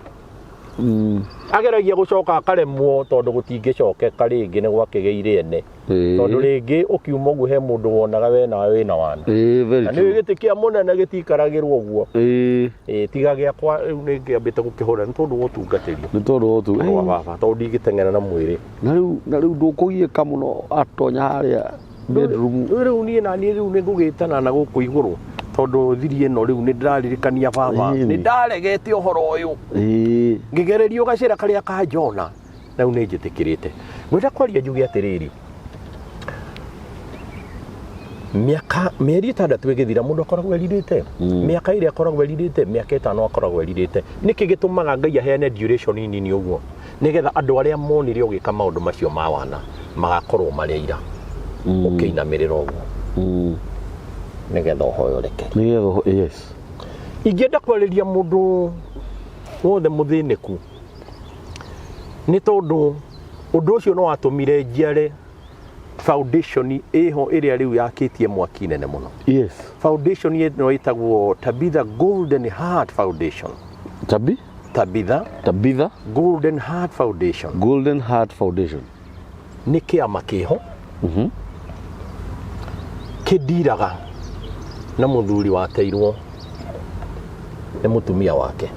B: Ageragia gũcoka akaremwo tondũ gũtingĩcokeka rĩngĩ nĩ gwakĩgĩire ene. Tondũ rĩngĩ ũkiuma ũguo he mũndũ wonaga we nawe wĩna wana.
A: Very
B: Na nĩ
A: true.
B: gĩtĩ kĩa mũnene gĩtiikaragĩrwo ũguo. Tiga gĩakwa rĩu nĩ ngĩambĩte gũkĩhũra nĩ tondũ wa ũtungatĩri.
A: Nĩ tondũ wa ũtu.
B: Wa baba tondũ ndingĩteng'era na mwĩrĩ.
A: Na rĩu ndũkũgiĩka mũno atonya harĩa bedroom.
B: Rĩu niĩ na niĩ rĩu nĩ ngũgĩtana na gũkũ igũrũ tondũ thiri ĩno rĩu nĩ ndĩraririkania baba. Nĩ ndaregete ũhoro ũyũ. Ngĩgererio gacĩra karĩa ka Jona na rĩu nĩ njĩtĩkĩrĩte. Ngwenda kwaria njuge atĩrĩrĩ, mĩaka mĩeri 6 ĩgĩthira mũndũ akoragwo erirĩte. Mĩaka ĩrĩa akoragwo erirĩte, mĩaka 5 akoragwo erirĩte. Nĩkĩ gĩtũmaga Ngai aheane duration nini ũguo? Nĩgetha andũ arĩa monire ũgĩka maũndũ macio ma wana magakorwo marĩ aira. Ũkĩinamĩrĩra ũguo. Nĩgetha ũhoe ũreke.
A: Nĩgetha yes.
B: Ingĩenda kwarĩria mũndũ wothe mũthĩnĩku nĩ tondũ ũndũ ũcio no watũmire njiare foundation ĩho ĩrĩa rĩu yakĩtie mwaki nene mũno.
A: Yes.
B: Foundation ĩno ĩtagwo Tabitha Golden Heart Foundation.
A: Tabi?
B: Tabitha
A: Tabitha
B: Golden Heart Foundation.
A: Golden Heart Foundation.
B: Nĩ kĩama kĩho kĩndiraga na mũthuri wateirwo nĩ mũtumia wake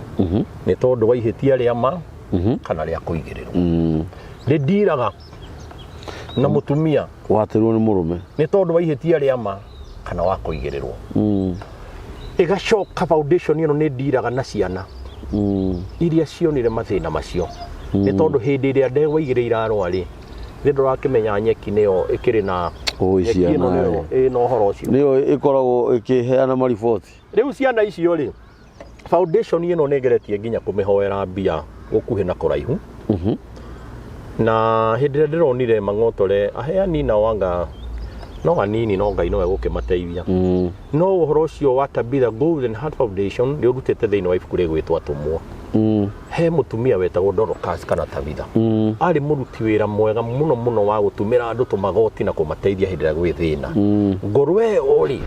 B: nĩ tondũ wa ihĩtia rĩa ma kana rĩa kũigĩrĩrwo. Rĩndiraga na mũtumia
A: wateirwo nĩ mũrũme
B: nĩ tondũ wa ihĩtia rĩa ma kana wa kũigĩrĩrwo. Ĩgacoka foundation ĩno nĩ ndiraga na ciana iria cionire mathĩna macio nĩ tondũ hĩndĩ ĩrĩa ndegwa igĩrĩ irarũa rĩ, nĩ ndũrakĩmenya nyeki nĩyo ĩkĩrĩ na nyeki ĩno nĩyo ĩna ũhoro ũcio
A: nĩyo ĩkoragwo ĩkĩheana mariboti.
B: Rĩu ciana icio rĩ, foundation ĩno nĩ ĩgeretie nginya kũmĩhoera mbia gũkuhĩ na kũraihu. Na hĩndĩ ĩrĩa ndĩronire mang'otore aheani nao anga no anini no Ngai nowe gũkĩmateithia. No ũhoro ũcio wa Tabitha Golden Heart Foundation nĩ ũrutĩte thĩinĩ wa ibuku rĩgwĩtwo Atũmwo. He mũtumia wetagwo Dorcas kana Tabitha. Arĩ mũruti wĩra mwega mũno mũno wa gũtumĩra andũ tũmagoti na kũmateithia hĩndĩ ĩrĩa gwĩ thĩna. Ngoro ĩyo rĩ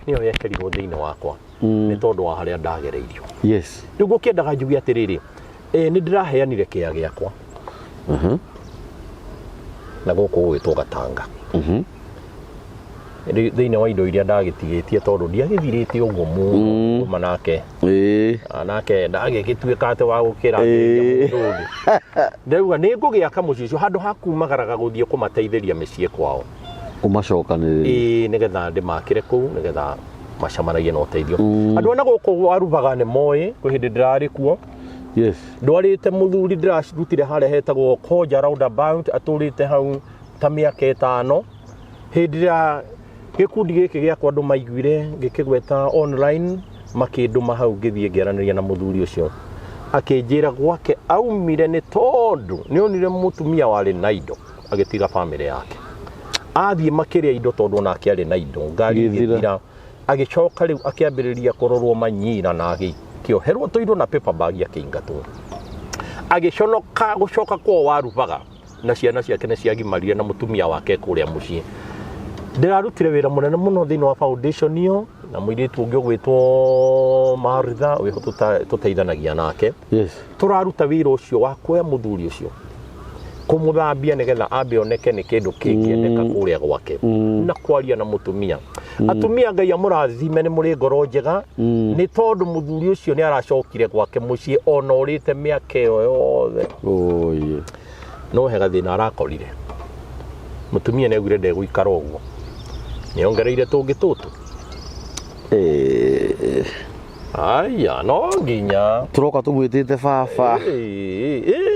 B: nĩyo yekĩrirwo thĩinĩ wakwa nĩ tondũ wa harĩa ndagereirio.
A: Yes.
B: Rĩu ngũkĩendaga njuge atĩrĩrĩ, nĩ ndĩraheanire kĩea gĩakwa na gũkũ gũgwĩtwo Gatanga. Thĩinĩ wa indo iria ndagĩtigĩtie tondũ ndiagĩthirĩte ũguo mũno kuma nake. Nake ndagĩgĩtuĩka atĩ wa gũkĩra mũndũ ũngĩ. Ndauga nĩ ngũgĩaka mũciĩ ũcio handũ ha kumagaraga gũthiĩ kũmateithĩria mĩciĩ kwao.
A: Ũmacokanĩrĩrie.
B: Nĩgetha ndĩmakĩre kũu nĩgetha macemanagie na ũteithio. Andũ a na gũkũ Warubaga nĩ moĩ kwĩ hĩndĩ ndĩrarĩ kuo.
A: Yes.
B: Ndwarĩte mũthuri ndĩrarutire harĩa hetagwo Koja roundabout atũrĩte hau ta mĩaka 5. Hĩndĩ ĩrĩa gĩkundi gĩkĩ gĩakwa andũ maiguire ngĩkĩgweta online makĩndũma hau ngĩthiĩ ngĩaranĩria na mũthuri ũcio. Akĩnjĩra gwake aumire nĩ tondũ nĩonire mũtumia warĩ na indo agĩtiga bamĩrĩ yake. Athiĩ makĩrĩa indo tondũ onake arĩ na indo ngari ĩgĩthira. Agĩcoka rĩu akĩambĩrĩria kũrorwo manyira na agĩkĩoherwo tũindo na paper bag akĩingatwo. Agĩconoka gũcoka kwao Warubaga na ciana ciake nĩ ciagimarire na mũtumia wake kũrĩa mũciĩ. Ndĩrarutire wĩra mũnene mũno thĩinĩ wa foundation ĩyo na mũirĩtu ũngĩ ũgwĩtwo Martha wĩho tũteithanagia nake.
A: Yes.
B: Tũraruta wĩra ũcio wa kuoya mũthuri ũcio kũmũthambia nĩgetha ambe oneke nĩ kĩndũ kĩngĩendeka kũrĩa gwake na kwaria na mũtumia. Atumia Ngai amũrathime nĩ mũrĩ ngoro njega nĩ tondũ mũthuri ũcio nĩ aracokire gwake mũciĩ ona ũrĩte mĩaka ĩyo yothe. No he gathĩna arakorire. Mũtumia nĩ augire ndegũikara ũguo. Nĩ ongereire tũngĩ tũtũ. Aya, no nginya
A: tũroka tũmwĩtĩte baba.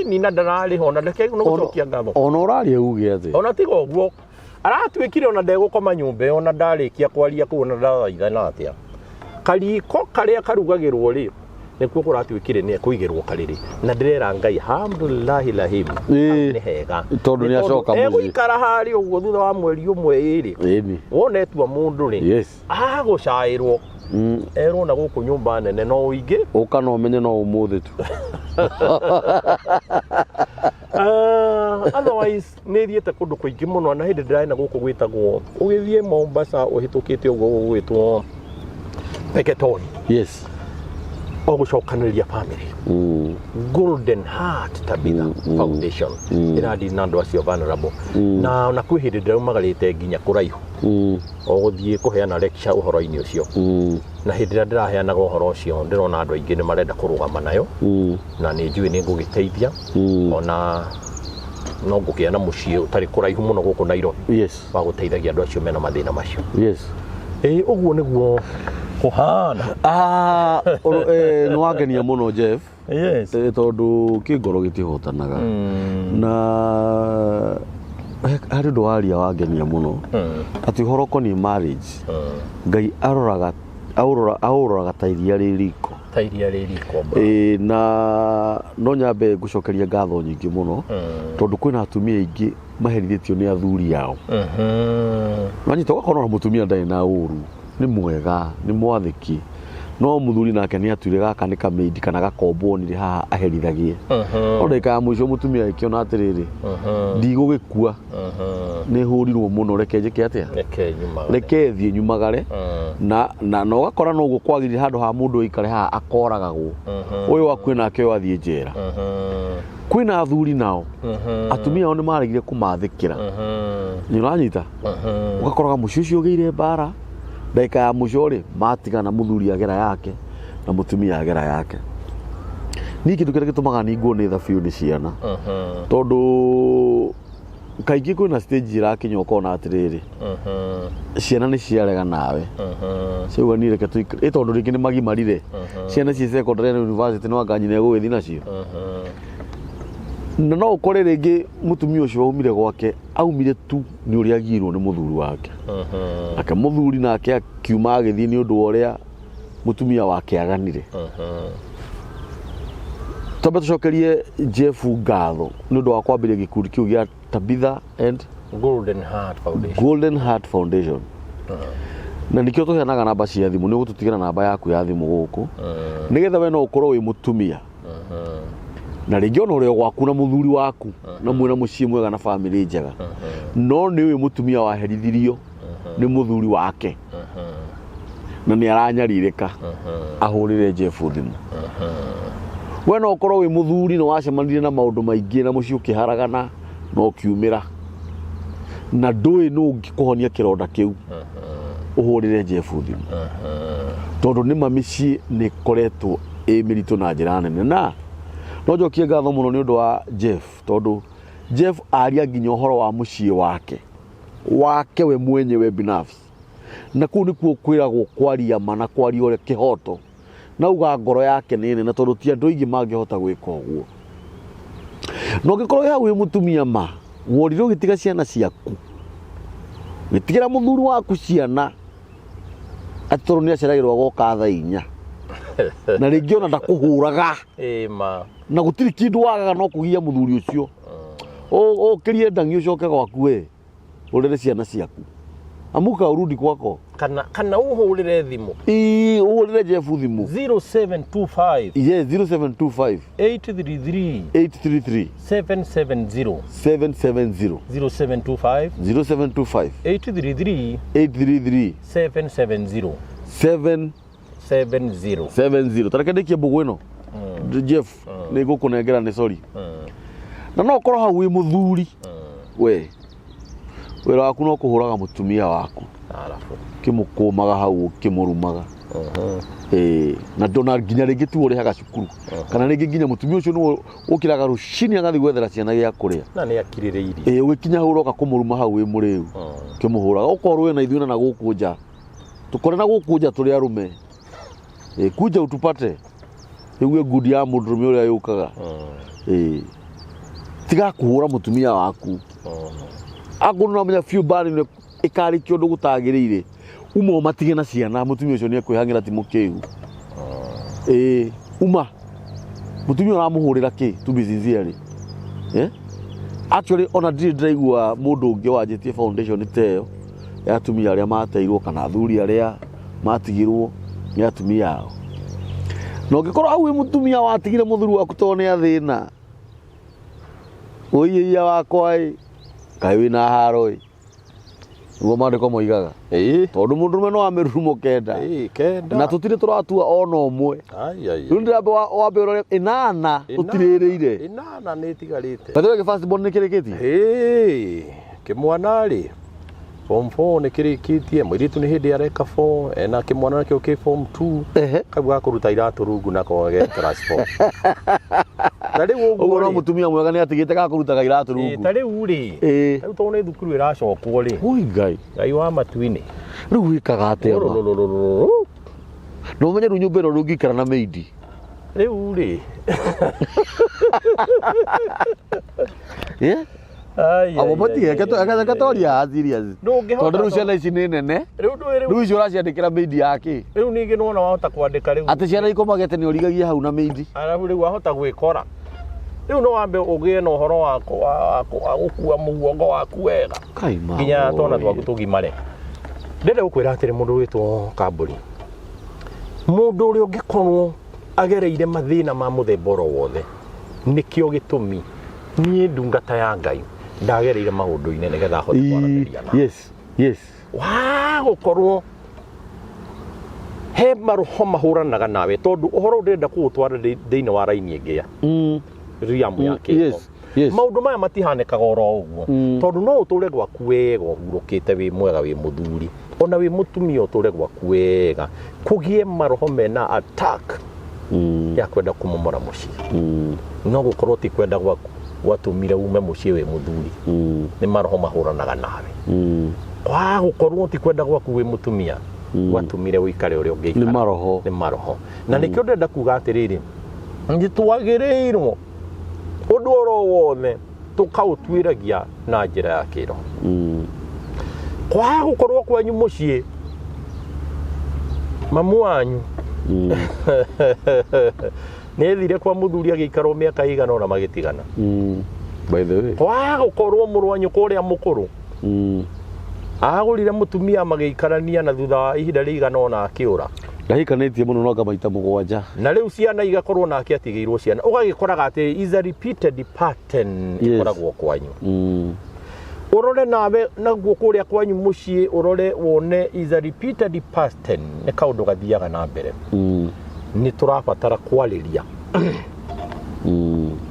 B: Nina ndararĩho na ndeke no gũcokia ngatho.
A: Ona ũraria uge atĩ.
B: Ona tiga ũguo aratuĩkire ona ndegũkoma nyũmba ĩyo ona ndarĩkia kwaria kũu ona ndathaithana atĩa. Kariko karĩa karugagĩrwo rĩ nĩkuo kũratuĩkire nĩ ekũigĩrwo karĩrĩ na ndĩrera Ngai alhamdulillahi rahim nĩ hega
A: tondũ nĩ acoka mũciĩ.
B: Egũikara harĩa ũguo thutha wa mweri ũmwe ĩrĩ. Wona etua mũndũ rĩ.
A: Yes.
B: Agũcaĩrwo. Erwo na gũkũ nyũmba nene no ũingĩ.
A: Ũka no ũmenye no ũmũthĩ tu.
B: Otherwise nĩ thiĩte kũndũ kũingĩ mũno na hĩndĩ ndĩrarĩ na gũkũ gwĩtagwo ũgĩthiĩ Mombasa ũhĩtũkĩte ũguo gũgwĩtwo Peketoni.
A: Yes.
B: O gũcokanĩrĩria family. Golden Heart Tabitha Foundation ĩrathiĩ na andũ acio vulnerable, na ona kwĩ hĩndĩ ndĩraumagarĩte nginya kũraihu o gũthiĩ kũheana lecture ũhoro-inĩ ũcio, na hĩndĩ ĩrĩa ndĩraheanaga ũhoro ũcio ndĩrona andũ aingĩ nĩ marenda kũrũgama nayo, na nĩ njũĩ nĩ ngũgĩteithia, ona no ngũgĩa na mũciĩ ũtarĩ kũraihu mũno gũkũ Nairobi wa gũteithagia andũ acio mena mathĩna macio. Ĩĩ, ũguo nĩguo kũhana.
A: Ah, nĩ wangenia mũno, Jeff. Tondũ kĩngoro gĩtihotanaga, na harĩ ũndũ waria wangenia mũno, atĩ ũhoro ũkoniĩ marriage, Ngai aroraga aũroraga ta iria rĩ riko.
B: Ta iria rĩ riko.
A: Ĩĩ, na no nyambe ngũcokeria ngatho nyingĩ mũno, tondũ kwĩna atumia aingĩ maherithĩtio nĩ athuri ao. Wanyita, ũgakora ona mũtumia ndarĩ na ũru, nĩ mwega, nĩ mwathĩki, no mũthuri nake nĩ atuire gaka nĩ kamĩindi kana gakombwo nire haha aherithagie. No ndagĩka ya mũico mũtumia agĩkĩona atĩrĩrĩ, ndigũgĩkua, nĩ hũrirwo mũno, reke njĩke atĩa?
B: Reke nyumagare.
A: Reke thiĩ nyumagare. Na ũgakora noguo kwagĩrĩire, handũ ha mũndũ aikare haha akoragagwo, ũyũ akue nake ũyũ athiĩ njera. Kwĩna athuri nao atumia ao nĩ maregire kũmathĩkĩra. Nĩ ũranyita? Ũgakoraga mũciĩ ũcio ũgĩire mbara, ndagĩka ya mũico rĩ, matigana, mũthuri agera yake na mũtumia agera yake. Niĩ kĩndũ kĩrĩa gĩtũmaga ningwo nĩ tha biũ nĩ ciana, tondũ kaingĩ kwĩna stage ĩrakinya ũkona atĩrĩrĩ, ciana nĩ ciarega nawe, ciauga niĩ reke tũikare, ĩ tondũ rĩngĩ nĩ magimarire, ciana ciĩ secondary na university, no anga nyina egũgĩthiĩ nacio. Na no ũkore rĩngĩ mũtumia ũcio aumire gwake, aumire tu nĩ ũrĩa agirwo nĩ mũthuri wake, nake mũthuri nake akiuma agĩthiĩ nĩ ũndũ wa ũrĩa mũtumia wake aganire. Twambe tũcokerie Jeff ngatho nĩ ũndũ wa kwambĩrĩria gĩkundi kĩu gĩa Tabitha and
B: Golden Heart Foundation.
A: Golden Heart Foundation, na nikĩo tũheanaga namba cia thimũ. Nĩ ũgũtũtigĩra namba yaku ya thimũ gũkũ, nĩgetha we no ũkorwo wĩ mũtumia na rĩngĩ ona ũrĩ o gwaku na mũthuri waku na mwĩna mũciĩ mwega na bamĩrĩ njega, no nĩ ũyũ mũtumia waherithirio nĩ mũthuri wake na nĩ aranyarirĩka, ahũrĩre Jeff thimũ. We no ũkorwo wĩ mũthuri na wacemanirie na maũndũ maingĩ na mũciĩ ũkĩharagana na ũkiumĩra na ndũĩ nũ ũngĩkũhonia kĩronda kĩu, ũhũrĩre Jeff thimũ, tondũ nĩma mĩciĩ nĩ ĩkoretwo ĩ mĩritũ na njĩra nene. Na no njokie ngatho mũno nĩ ũndũ wa Jeff, tondũ Jeff aria nginya ũhoro wa mũciĩ wake wake we mwenyewe binafsi, na kũu nĩkuo kwĩragwo kwaria ma na kwaria ũrĩa kĩhoto, na uga ngoro yake nĩ nene, tondũ ti andũ aingĩ mangĩhota gwĩka ũguo. Na ũngĩkorwo wĩ hau wĩ mũtumia ma worire ũgĩtiga ciana ciaku, ũgĩtigĩra mũthuri waku ciana atĩ tondũ nĩ aceragĩrwo agoka thaa 4, na rĩngĩ ona ndakũhũraga,
B: Ĩĩ ma.
A: Na gũtirĩ kĩndũ wagaga, no kũgia mũthuri ũcio, ũkĩrie ndangi, ũcoke gwaku we ũrere ciana ciaku, amuka urudi kwako.
B: Kana ũhũrĩre thimũ.
A: Ĩĩ, ũhũrĩre Jeff thimũ.
B: 0725.
A: Yes, 0725.
B: 833.
A: 833.
B: 770.
A: 770.
B: 0725.
A: 0725.
B: 833.
A: 833.
B: 770.
A: 7
B: 70.
A: 70. Tareke ndĩkie mbũgũ ĩno, Jeff, nĩ ngũkũnengera, nĩ sorry. Na no ũkorwo hau wĩ mũthuri, we wĩra waku no kũhũraga mũtumia waku,
B: Arabu.
A: Ũkĩmũkũmaga hau, ũkĩmũrumaga. Ĩĩ, na ndona nginya rĩngĩ tu ũrĩhaga cukuru, kana rĩngĩ nginya mũtumia ũcio nĩwe ũkĩraga rũcinĩ agathiĩ gwethera ciana gĩa kũrĩa.
B: Na nĩ akirĩrĩirie.
A: Ĩĩ, ũgĩkinya hau ũroka kũmũruma hau wĩ mũrĩu, ũkĩmũhũraga, ũkorwo wĩ na ithuĩ na gũkũ nja, tũkore na gũkũ nja tũrĩ arũme. Ĩĩ, kuja utupate ĩgue ngundi ya mũndũrũme ũrĩa yũkaga. Ĩĩ, tiga kũhũra mũtumia waku. Akorwo nĩũramenya biũ mbara ĩno ĩkarĩkia ũndũ gũtagĩrĩire, uma ũmatige na ciana, mũtumia ũcio nĩ ekwĩhang'ĩra, ti mũkĩgu. Ĩĩ, uma mũtumia ũramũhũrĩra kĩ, to be sincerely, eh? Actually, ona ndirĩ ndĩraigua mũndũ ũngĩ wanjĩtie foundation ta ĩyo ya atumia arĩa mateirwo kana athuri arĩa matigirwo nĩ atumia ao. Na ũngĩkorwo hau wĩ mũtumia watigire mũthuri waku tondũ nĩ athĩna, ũiĩia wakwa ĩ, kaĩ wĩna haro ĩ. Nĩguo maandĩko moigaga.
B: Ĩĩ.
A: Tondũ mũndũrũme no wa mĩrurumo kenda.
B: Ĩĩ, kenda.
A: Na tũtirĩ tũratua ona ũmwe.
B: Ai, ai,
A: Rĩu ndĩramba wambe ũrore ĩnana tũtirĩrĩire.
B: Ĩnana nĩ ĩtigarĩte.
A: Gathĩra gĩ first born nĩ kĩrĩkĩtie?
B: Ĩĩ, kĩmwana rĩ form 4 nĩ kĩrĩkĩtie, mũirĩtu nĩ hĩndĩ areka 4, ena kĩmwana nakĩo kĩ form 2.
A: Ehe.
B: Kau ga kũruta iratũ rungu nako ge class 4. Ta rĩu
A: Ũguo
B: ũguo
A: no
B: rĩ,
A: mũtumia mwega nĩ atigĩte ga kũrutaga iratũ
B: ĩĩ,
A: rungu.
B: ta rĩu rĩ,
A: Ĩĩ.
B: ta rĩu tondũ nĩ thukuru ĩracokwo rĩ,
A: Oi Ngai.
B: Ngai wa matu-inĩ.
A: Rĩu wĩkaga atĩa ma?
B: Rũrũrũrũrũrũ.
A: Na ũmenye rĩu nyũmba ĩno ndũngĩikara na maid.
B: Rĩu rĩ.
A: Eh?
B: Ai,
A: Abo
B: ai,
A: matige
B: ai, ai, ai,
A: gatoria serious.
B: Ndũngĩhota
A: Tondũ rĩu
B: to-
A: ciana ici nĩ nene.
B: Rĩu ndũĩ rĩu
A: Rĩu icio ũraciandĩkĩra maid yake.
B: Rĩu ningĩ nĩwona wahota kwandĩka rĩu.
A: Atĩ ciana ikomagete nĩ ũrigagia hau na maid.
B: Arabu rĩu wahota gwĩkora. Rĩu no wambe ũgĩe na ũhoro wa gũkua mũguongo waku wega.
A: Kai ma.
B: Nginya twana twaku tũgimare. Ndĩrenda gũkwĩra atĩrĩ mũndũ wĩtwo Kambũri. Mũndũ ũrĩa ũngĩkorwo agereire mathĩna ma mũthemba oro wothe, nĩkĩo gĩtũmi niĩ ndungata ya Ngai ndagereire maũndũ-inĩ nĩgetha hote kwaranĩria nawe.
A: Yes, yes.
B: Wa gũkorwo he maroho mahũranaga nawe tondũ ũhoro ndĩrenda kũũtwara thĩinĩ wa raini ĩngĩ ya riamu ya kĩko.
A: Yes, yes.
B: Maũndũ maya matihanĩkaga oro ũguo tondũ no ũtũre gwaku wega ũhurũkĩte wĩ mwega wĩ mũthuri ona wĩ mũtumia ũtũre gwaku wega kũgĩe maroho mena attack ya kwenda kũmomora mũciĩ. No gũkorwo ti kwenda gwaku gwatũmire ume mũciĩ wĩ mũthuri, nĩ maroho mahũranaga nawe. Kwaga gũkorwo ti kwenda gwaku wĩ mũtumia gwatũmire ũikare ũrĩa ũngĩikara.
A: Nĩ maroho.
B: Nĩ maroho. Na nĩkĩo ndĩrenda kuga atĩrĩrĩ, nĩ twagĩrĩirwo ũndũ oro wothe tũkaũtuĩragia na njĩra ya kĩroho. Kwaga gũkorwo kwanyu mũciĩ mamu wanyu nĩ ethire kwa mũthuri agĩikarwo mĩaka ĩigana ũna magĩtigana.
A: By the way.
B: Kwaga gũkorwo mũrũ wa nyũkwa ũrĩa mũkũrũ agũrire mũtumia magĩikarania na thutha wa ihinda rĩigana ũna akĩũra.
A: Ndahikanĩtie mũno no ngamaita mũgwanja.
B: Na rĩu ciana igakorwo nake atigĩirwo ciana. Ũgagĩkoraga atĩ is a repeated pattern ĩkoragwo kwanyu. Ũrore nawe naguo kũrĩa kwanyu mũciĩ ũrore wone is a repeated pattern nĩ kaũndũ gathiaga na mbere. Nĩ tũrabatara kwarĩria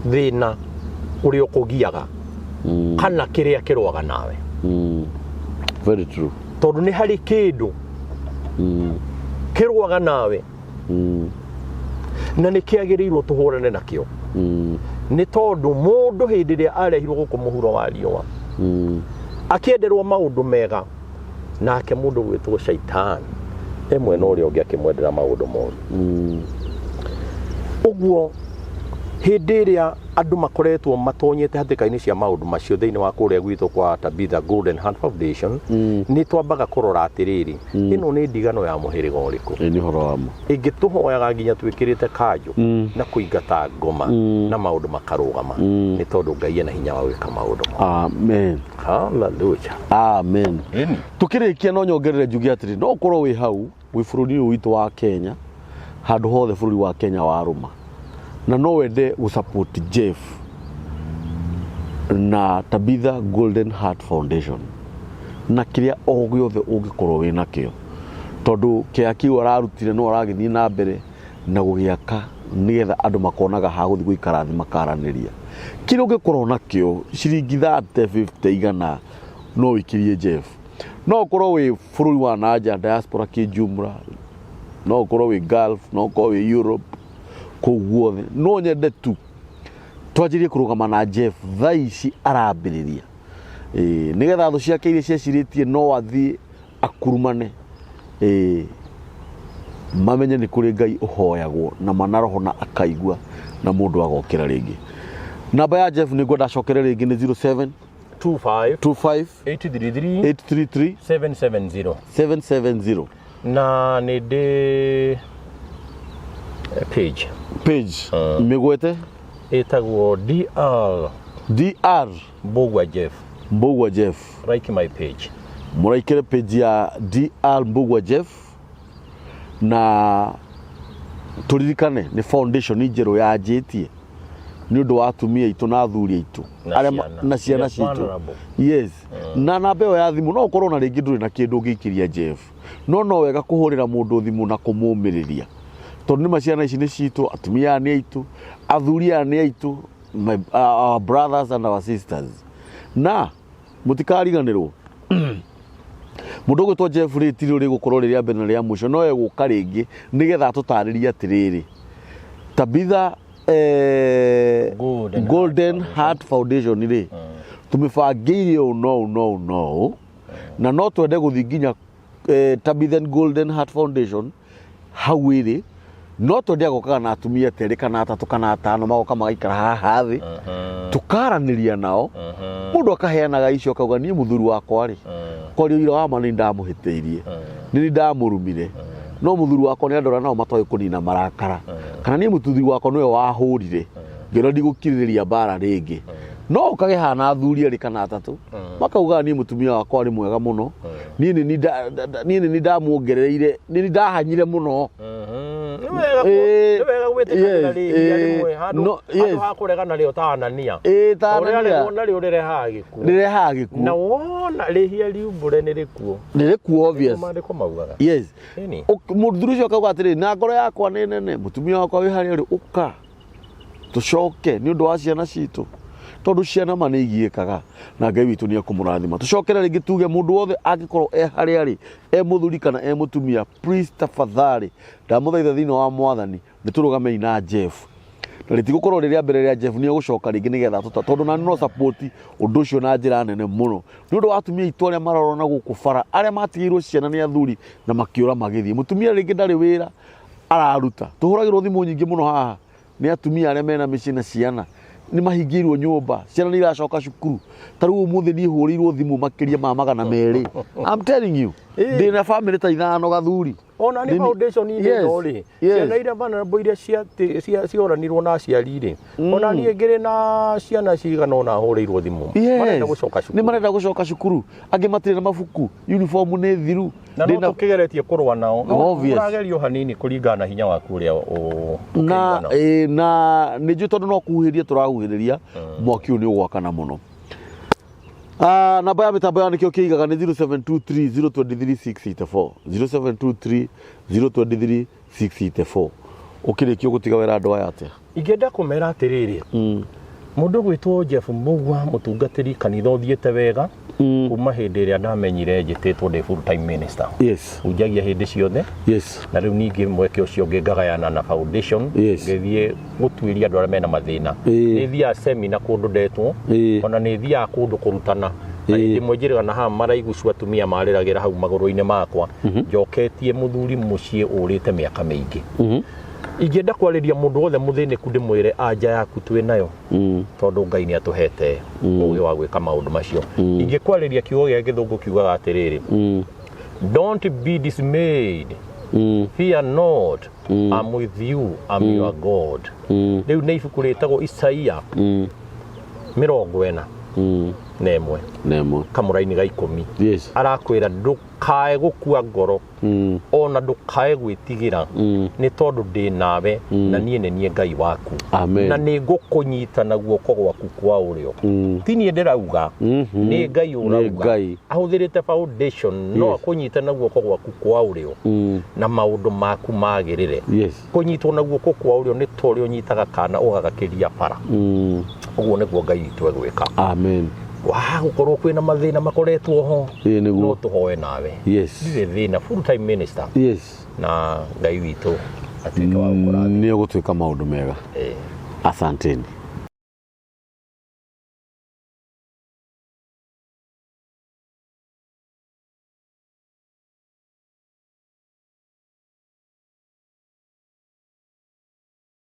B: thĩna ũrĩa ũkũgiaga kana kĩrĩa kĩrũaga nawe.
A: Very true.
B: Tondũ nĩ harĩ kĩndũ kĩrũaga nawe na nĩ kĩagĩrĩirwo tũhũrane nakĩo. Nĩ tondũ mũndũ hĩndĩ ĩrĩa arehirwo gũkũ mũhuro wa riũa akĩenderwo maũndũ mega nake mũndũ gwĩtwo Shaitani e mwena ũrĩa ũngĩ akĩmwendera maũndũ moru. Ũguo hĩndĩ ĩrĩa andũ makoretwo matonyete hatĩka-inĩ cia maũndũ macio thĩinĩ wa kũrĩa gwitũ kwa Tabitha Golden Hand Foundation, nĩ twambaga kũrora atĩrĩrĩ, ĩno nĩ ndigano ya mũhĩrĩga ũrĩkũ?
A: Nĩ ũhoro wa ma.
B: Ĩngĩ tũhoyaga nginya twĩkĩrĩte kanjũ na kũingata ngoma na maũndũ makarũgama, nĩ tondũ Ngai ena hinya wa gwĩka maũndũ mau.
A: Amen.
B: Hallelujah.
A: Amen. Tukĩrĩkia no nyongerere njuge atĩrĩ, no ũkorwo wĩ hau wĩ bũrũri ũyũ witũ wa Kenya, handũ hothe bũrũri wa Kenya warũma, na no wende gũ support Jeff na Tabitha Golden Heart Foundation na kĩrĩa o gĩothe ũngĩkorwo wĩ nakĩo, tondũ kĩaya kĩu ararutire no aragĩthiĩ na mbere na gũgĩaka nĩgetha andũ makonaga ha gũthiĩ gũikara thĩ makaranĩria. Kĩrĩa ũngĩkorwo nakĩo ciringi 30, 50, igana no ũikĩrie Jeff. No ũkorwo wĩ bũrũri wa nanja diaspora kĩjumla, no ũkorwo wĩ Gulf, no ũkorwo wĩ Europe, kũu guothe. No nyende tu twanjĩrie kũrũgama na Jeff thaa ici arambĩrĩria, nĩgetha thũ ciake iria ciecirĩtie no athiĩ akurumane, mamenye nĩ kũrĩ Ngai ũhoyagwo na manaroho na akaigua na mũndũ agokĩra rĩngĩ. Namba ya Jeff nĩ ngwenda acokere rĩngĩ nĩ 07
B: 25
A: 25
B: 833
A: 833
B: 770
A: 770.
B: Na nĩ ndĩ page.
A: Page mĩgwete
B: ĩtagwo DR
A: DR
B: Mbugua Jeff.
A: Mbugua Jeff.
B: Like my page.
A: Mũraikĩre page ya DR Mbugua Jeff na tũririkane nĩ foundation njerũ yanjĩtie. Nĩ ũndũ wa atumia aitũ na athuri aitũ
B: Na
A: arĩa
B: ciana.
A: na ciana
B: Iria
A: citũ.
B: vulnerable.
A: Yes, na namba ĩyo ya thimũ, no ũkorwo na rĩngĩ ndũrĩ na kĩndũ ũngĩikĩria Jeff, no wega kũhũrĩra mũndũ thimũ na kũmũmĩrĩria, tondũ nĩma ciana ici nĩ citũ, atumia aya nĩ aitũ, athuri aya nĩ aitũ, our brothers and our sisters. Na mũtikariganĩrwo, mũndũ ũgwĩtwo Jeff rĩ, ti rĩrĩ gũkorwo rĩrĩa mbere na rĩa mũico, no egũka rĩngĩ nĩgetha atũtarĩrie atĩrĩrĩ, Tabitha
B: Golden
A: Golden Heart Foundation rĩ, tũmĩbangĩire ũũ no ũũ no ũũ no ũũ, na no twende gũthiĩ nginya Tabitha Golden Heart Foundation hau ĩrĩ, no twende agokaga na atumia terĩ kana atatũ kana atano, magoka magaikara haha thĩ, tũkaranĩria nao, mũndũ akaheanaga icio, akauga, "Niĩ mũthuri wakwa rĩ, kwaria ũira wa ma, nĩ ndamũhĩtĩirie, nĩ ndamũrumire, no mũthuri wakwa nĩ andora nao matoĩ kũnina marakara, kana niĩ mũthuri wakwa nĩwe wahũrire, ngĩona ndigũkirĩrĩria mbara rĩngĩ." No ũkage hana athuri erĩ kana atatũ makauga, "Niĩ mũtumia wakwa arĩ mwega mũno, niĩ nĩ niĩ nĩ ndamuongereire, nĩ nĩ ndahanyire mũno."
B: Nĩ wega nĩ wega gwĩtĩkanĩra rĩhia rĩmwe handũ
A: No, yes.
B: handũ ha kũregana rĩo ta Anania.
A: Ta
B: Ũrĩa
A: Anania.
B: rĩo narĩo rĩrehaga gĩkuũ.
A: Rĩrehaga gĩkuũ.
B: Na wona rĩhia riumbũre nĩ rĩkuũ.
A: Nĩ rĩkuũ, obvious.
B: Maandĩko maugaga.
A: Yes.
B: Ĩni.
A: Mũthuri ũcio akauga atĩrĩ, "Na ngoro yakwa nĩ nene, mũtumia wakwa wĩ harĩa ũrĩ, ũka tũcoke nĩ ũndũ wa ciana citũ, tondũ ciana ma nĩ igiĩkaga, na Ngai witũ nĩ ekũmũrathima." Tũcokere rĩngĩ tuge, mũndũ wothe angĩkorwo e harĩa arĩ, e mũthuri kana e mũtumia, please, tafadhali, ndamũthaitha thĩinĩ wa Mwathani, nĩ tũrũgamei na Jeff, na rĩtigũkorwo rĩrĩa mbere rĩa Jeff, nĩ egũcoka rĩngĩ nĩgetha tũta, tondũ nani no support ũndũ ũcio na njĩra nene mũno, nĩ ũndũ wa atumia aitũ arĩa marorwo na gũkũ bara, arĩa matigĩirwo ciana nĩ athuri na makĩũra magĩthiĩ. Mũtumia rĩngĩ ndarĩ wĩra araruta. Tũhũragĩrwo thimũ nyingĩ mũno haha nĩ atumia arĩa mena mĩciĩ na ciana nĩ mahingĩirwo nyũmba, ciana nĩ iracoka cukuru. Ta rĩu ũmũthĩ niĩ hũrĩirwo thimũ makĩria ma 200. I'm telling you, ndĩna bamĩrĩ ta ithano, gathuri.
B: Ona nĩ foundation-inĩ ĩno rĩ, ciana iria vulnerable, iria cioranirwo na aciari rĩ, ona niĩ ngĩrĩ na ciana cigana ũna hũrĩirwo thimũ, marenda gũcoka
A: nĩ
B: cukuru.
A: Marenda gũcoka cukuru, angĩ matirĩ na mabuku, uniform nĩ thiru.
B: Na no tũkĩgeretie kũrũa nao, no ũragerio hanini kũringana na hinya waku ũrĩa
A: na
B: ũkĩigana.
A: Na nĩ njũĩ, tondũ no kuhĩria tũrahuhĩrĩria, mwaki ũyũ nĩ ũgwakana mũno. Ah, namba ya mĩtambo ya nĩkĩo kĩigaga nĩ 0723 023 684, 0723 023 684. Ũkĩrĩkia ũgũtiga wĩra andũ aya atĩa?
B: Ingĩenda kũmera atĩrĩrĩ, mũndũ gwĩtwo Jeff Mbugua, mũtungatĩri kanitha ũthiĩte wega kuma hĩndĩ ĩrĩa ndamenyire njĩtĩtwo ndĩ full time minister, hunjagia hĩndĩ ciothe, na rĩu ningĩ mweke ũcio ũngĩ ngagayana na foundation, ngĩthiĩ gũtuĩria andũ arĩa mena mathĩna. Nĩ thiaga semina kũndũ ndetwo, ona nĩ thiaga kũndũ kũrutana, na hĩndĩ ĩmwe njĩrĩga na haha maraigucu, atumia marĩragĩra hau magũrũ-inĩ makwa, njoketie mũthuri mũciĩ ũrĩte mĩaka mĩingĩ. Ingĩenda kwarĩria mũndũ wothe mũthĩnĩku, ndĩmwĩre anja yaku twĩ nayo, tondũ Ngai nĩ atũhete ũgĩ wa gwĩka maũndũ macio. Ingĩkwarĩria kiugo gĩa Gĩthũngũ kiugaga atĩrĩrĩ, "Don't be dismayed, fear not, I'm with you, I'm your God." Rĩu nĩ ibuku rĩtagwo Isaia 41
A: Nemwe.
B: Kamũraini ga 10. Arakwĩra ndũkae gũkua ngoro, ona ndũkae gwĩtigĩra, nĩ tondũ ndĩ nawe, na niĩ nĩ niĩ Ngai waku.
A: Amen.
B: Na nĩ ngũkũnyita na guoko gwaku kwa ũrĩo. Ti niĩ ndĩrauga, nĩ Ngai ũrauga.
A: Ngai.
B: Ahũthĩrĩte foundation no akũnyite na guoko gwaku kwa ũrĩo, na maũndũ maku magĩrĩre. Kũnyitwo na guoko kwa ũrĩo nĩ ta ũrĩa ũnyitaga kana ũgagakĩria bara. Ũguo nĩguo Ngai witũ egwĩka.
A: Amen.
B: Wa gũkorwo kwĩna mathĩna makoretwo ho,
A: Ĩĩ, nĩguo.
B: No tũhoe nawe. Ndirĩ thĩna, full time minister, na Ngai witũ atuĩke wa gũkũrathima.
A: Nĩ ũgũtuĩka maũndũ mega. Asanteni.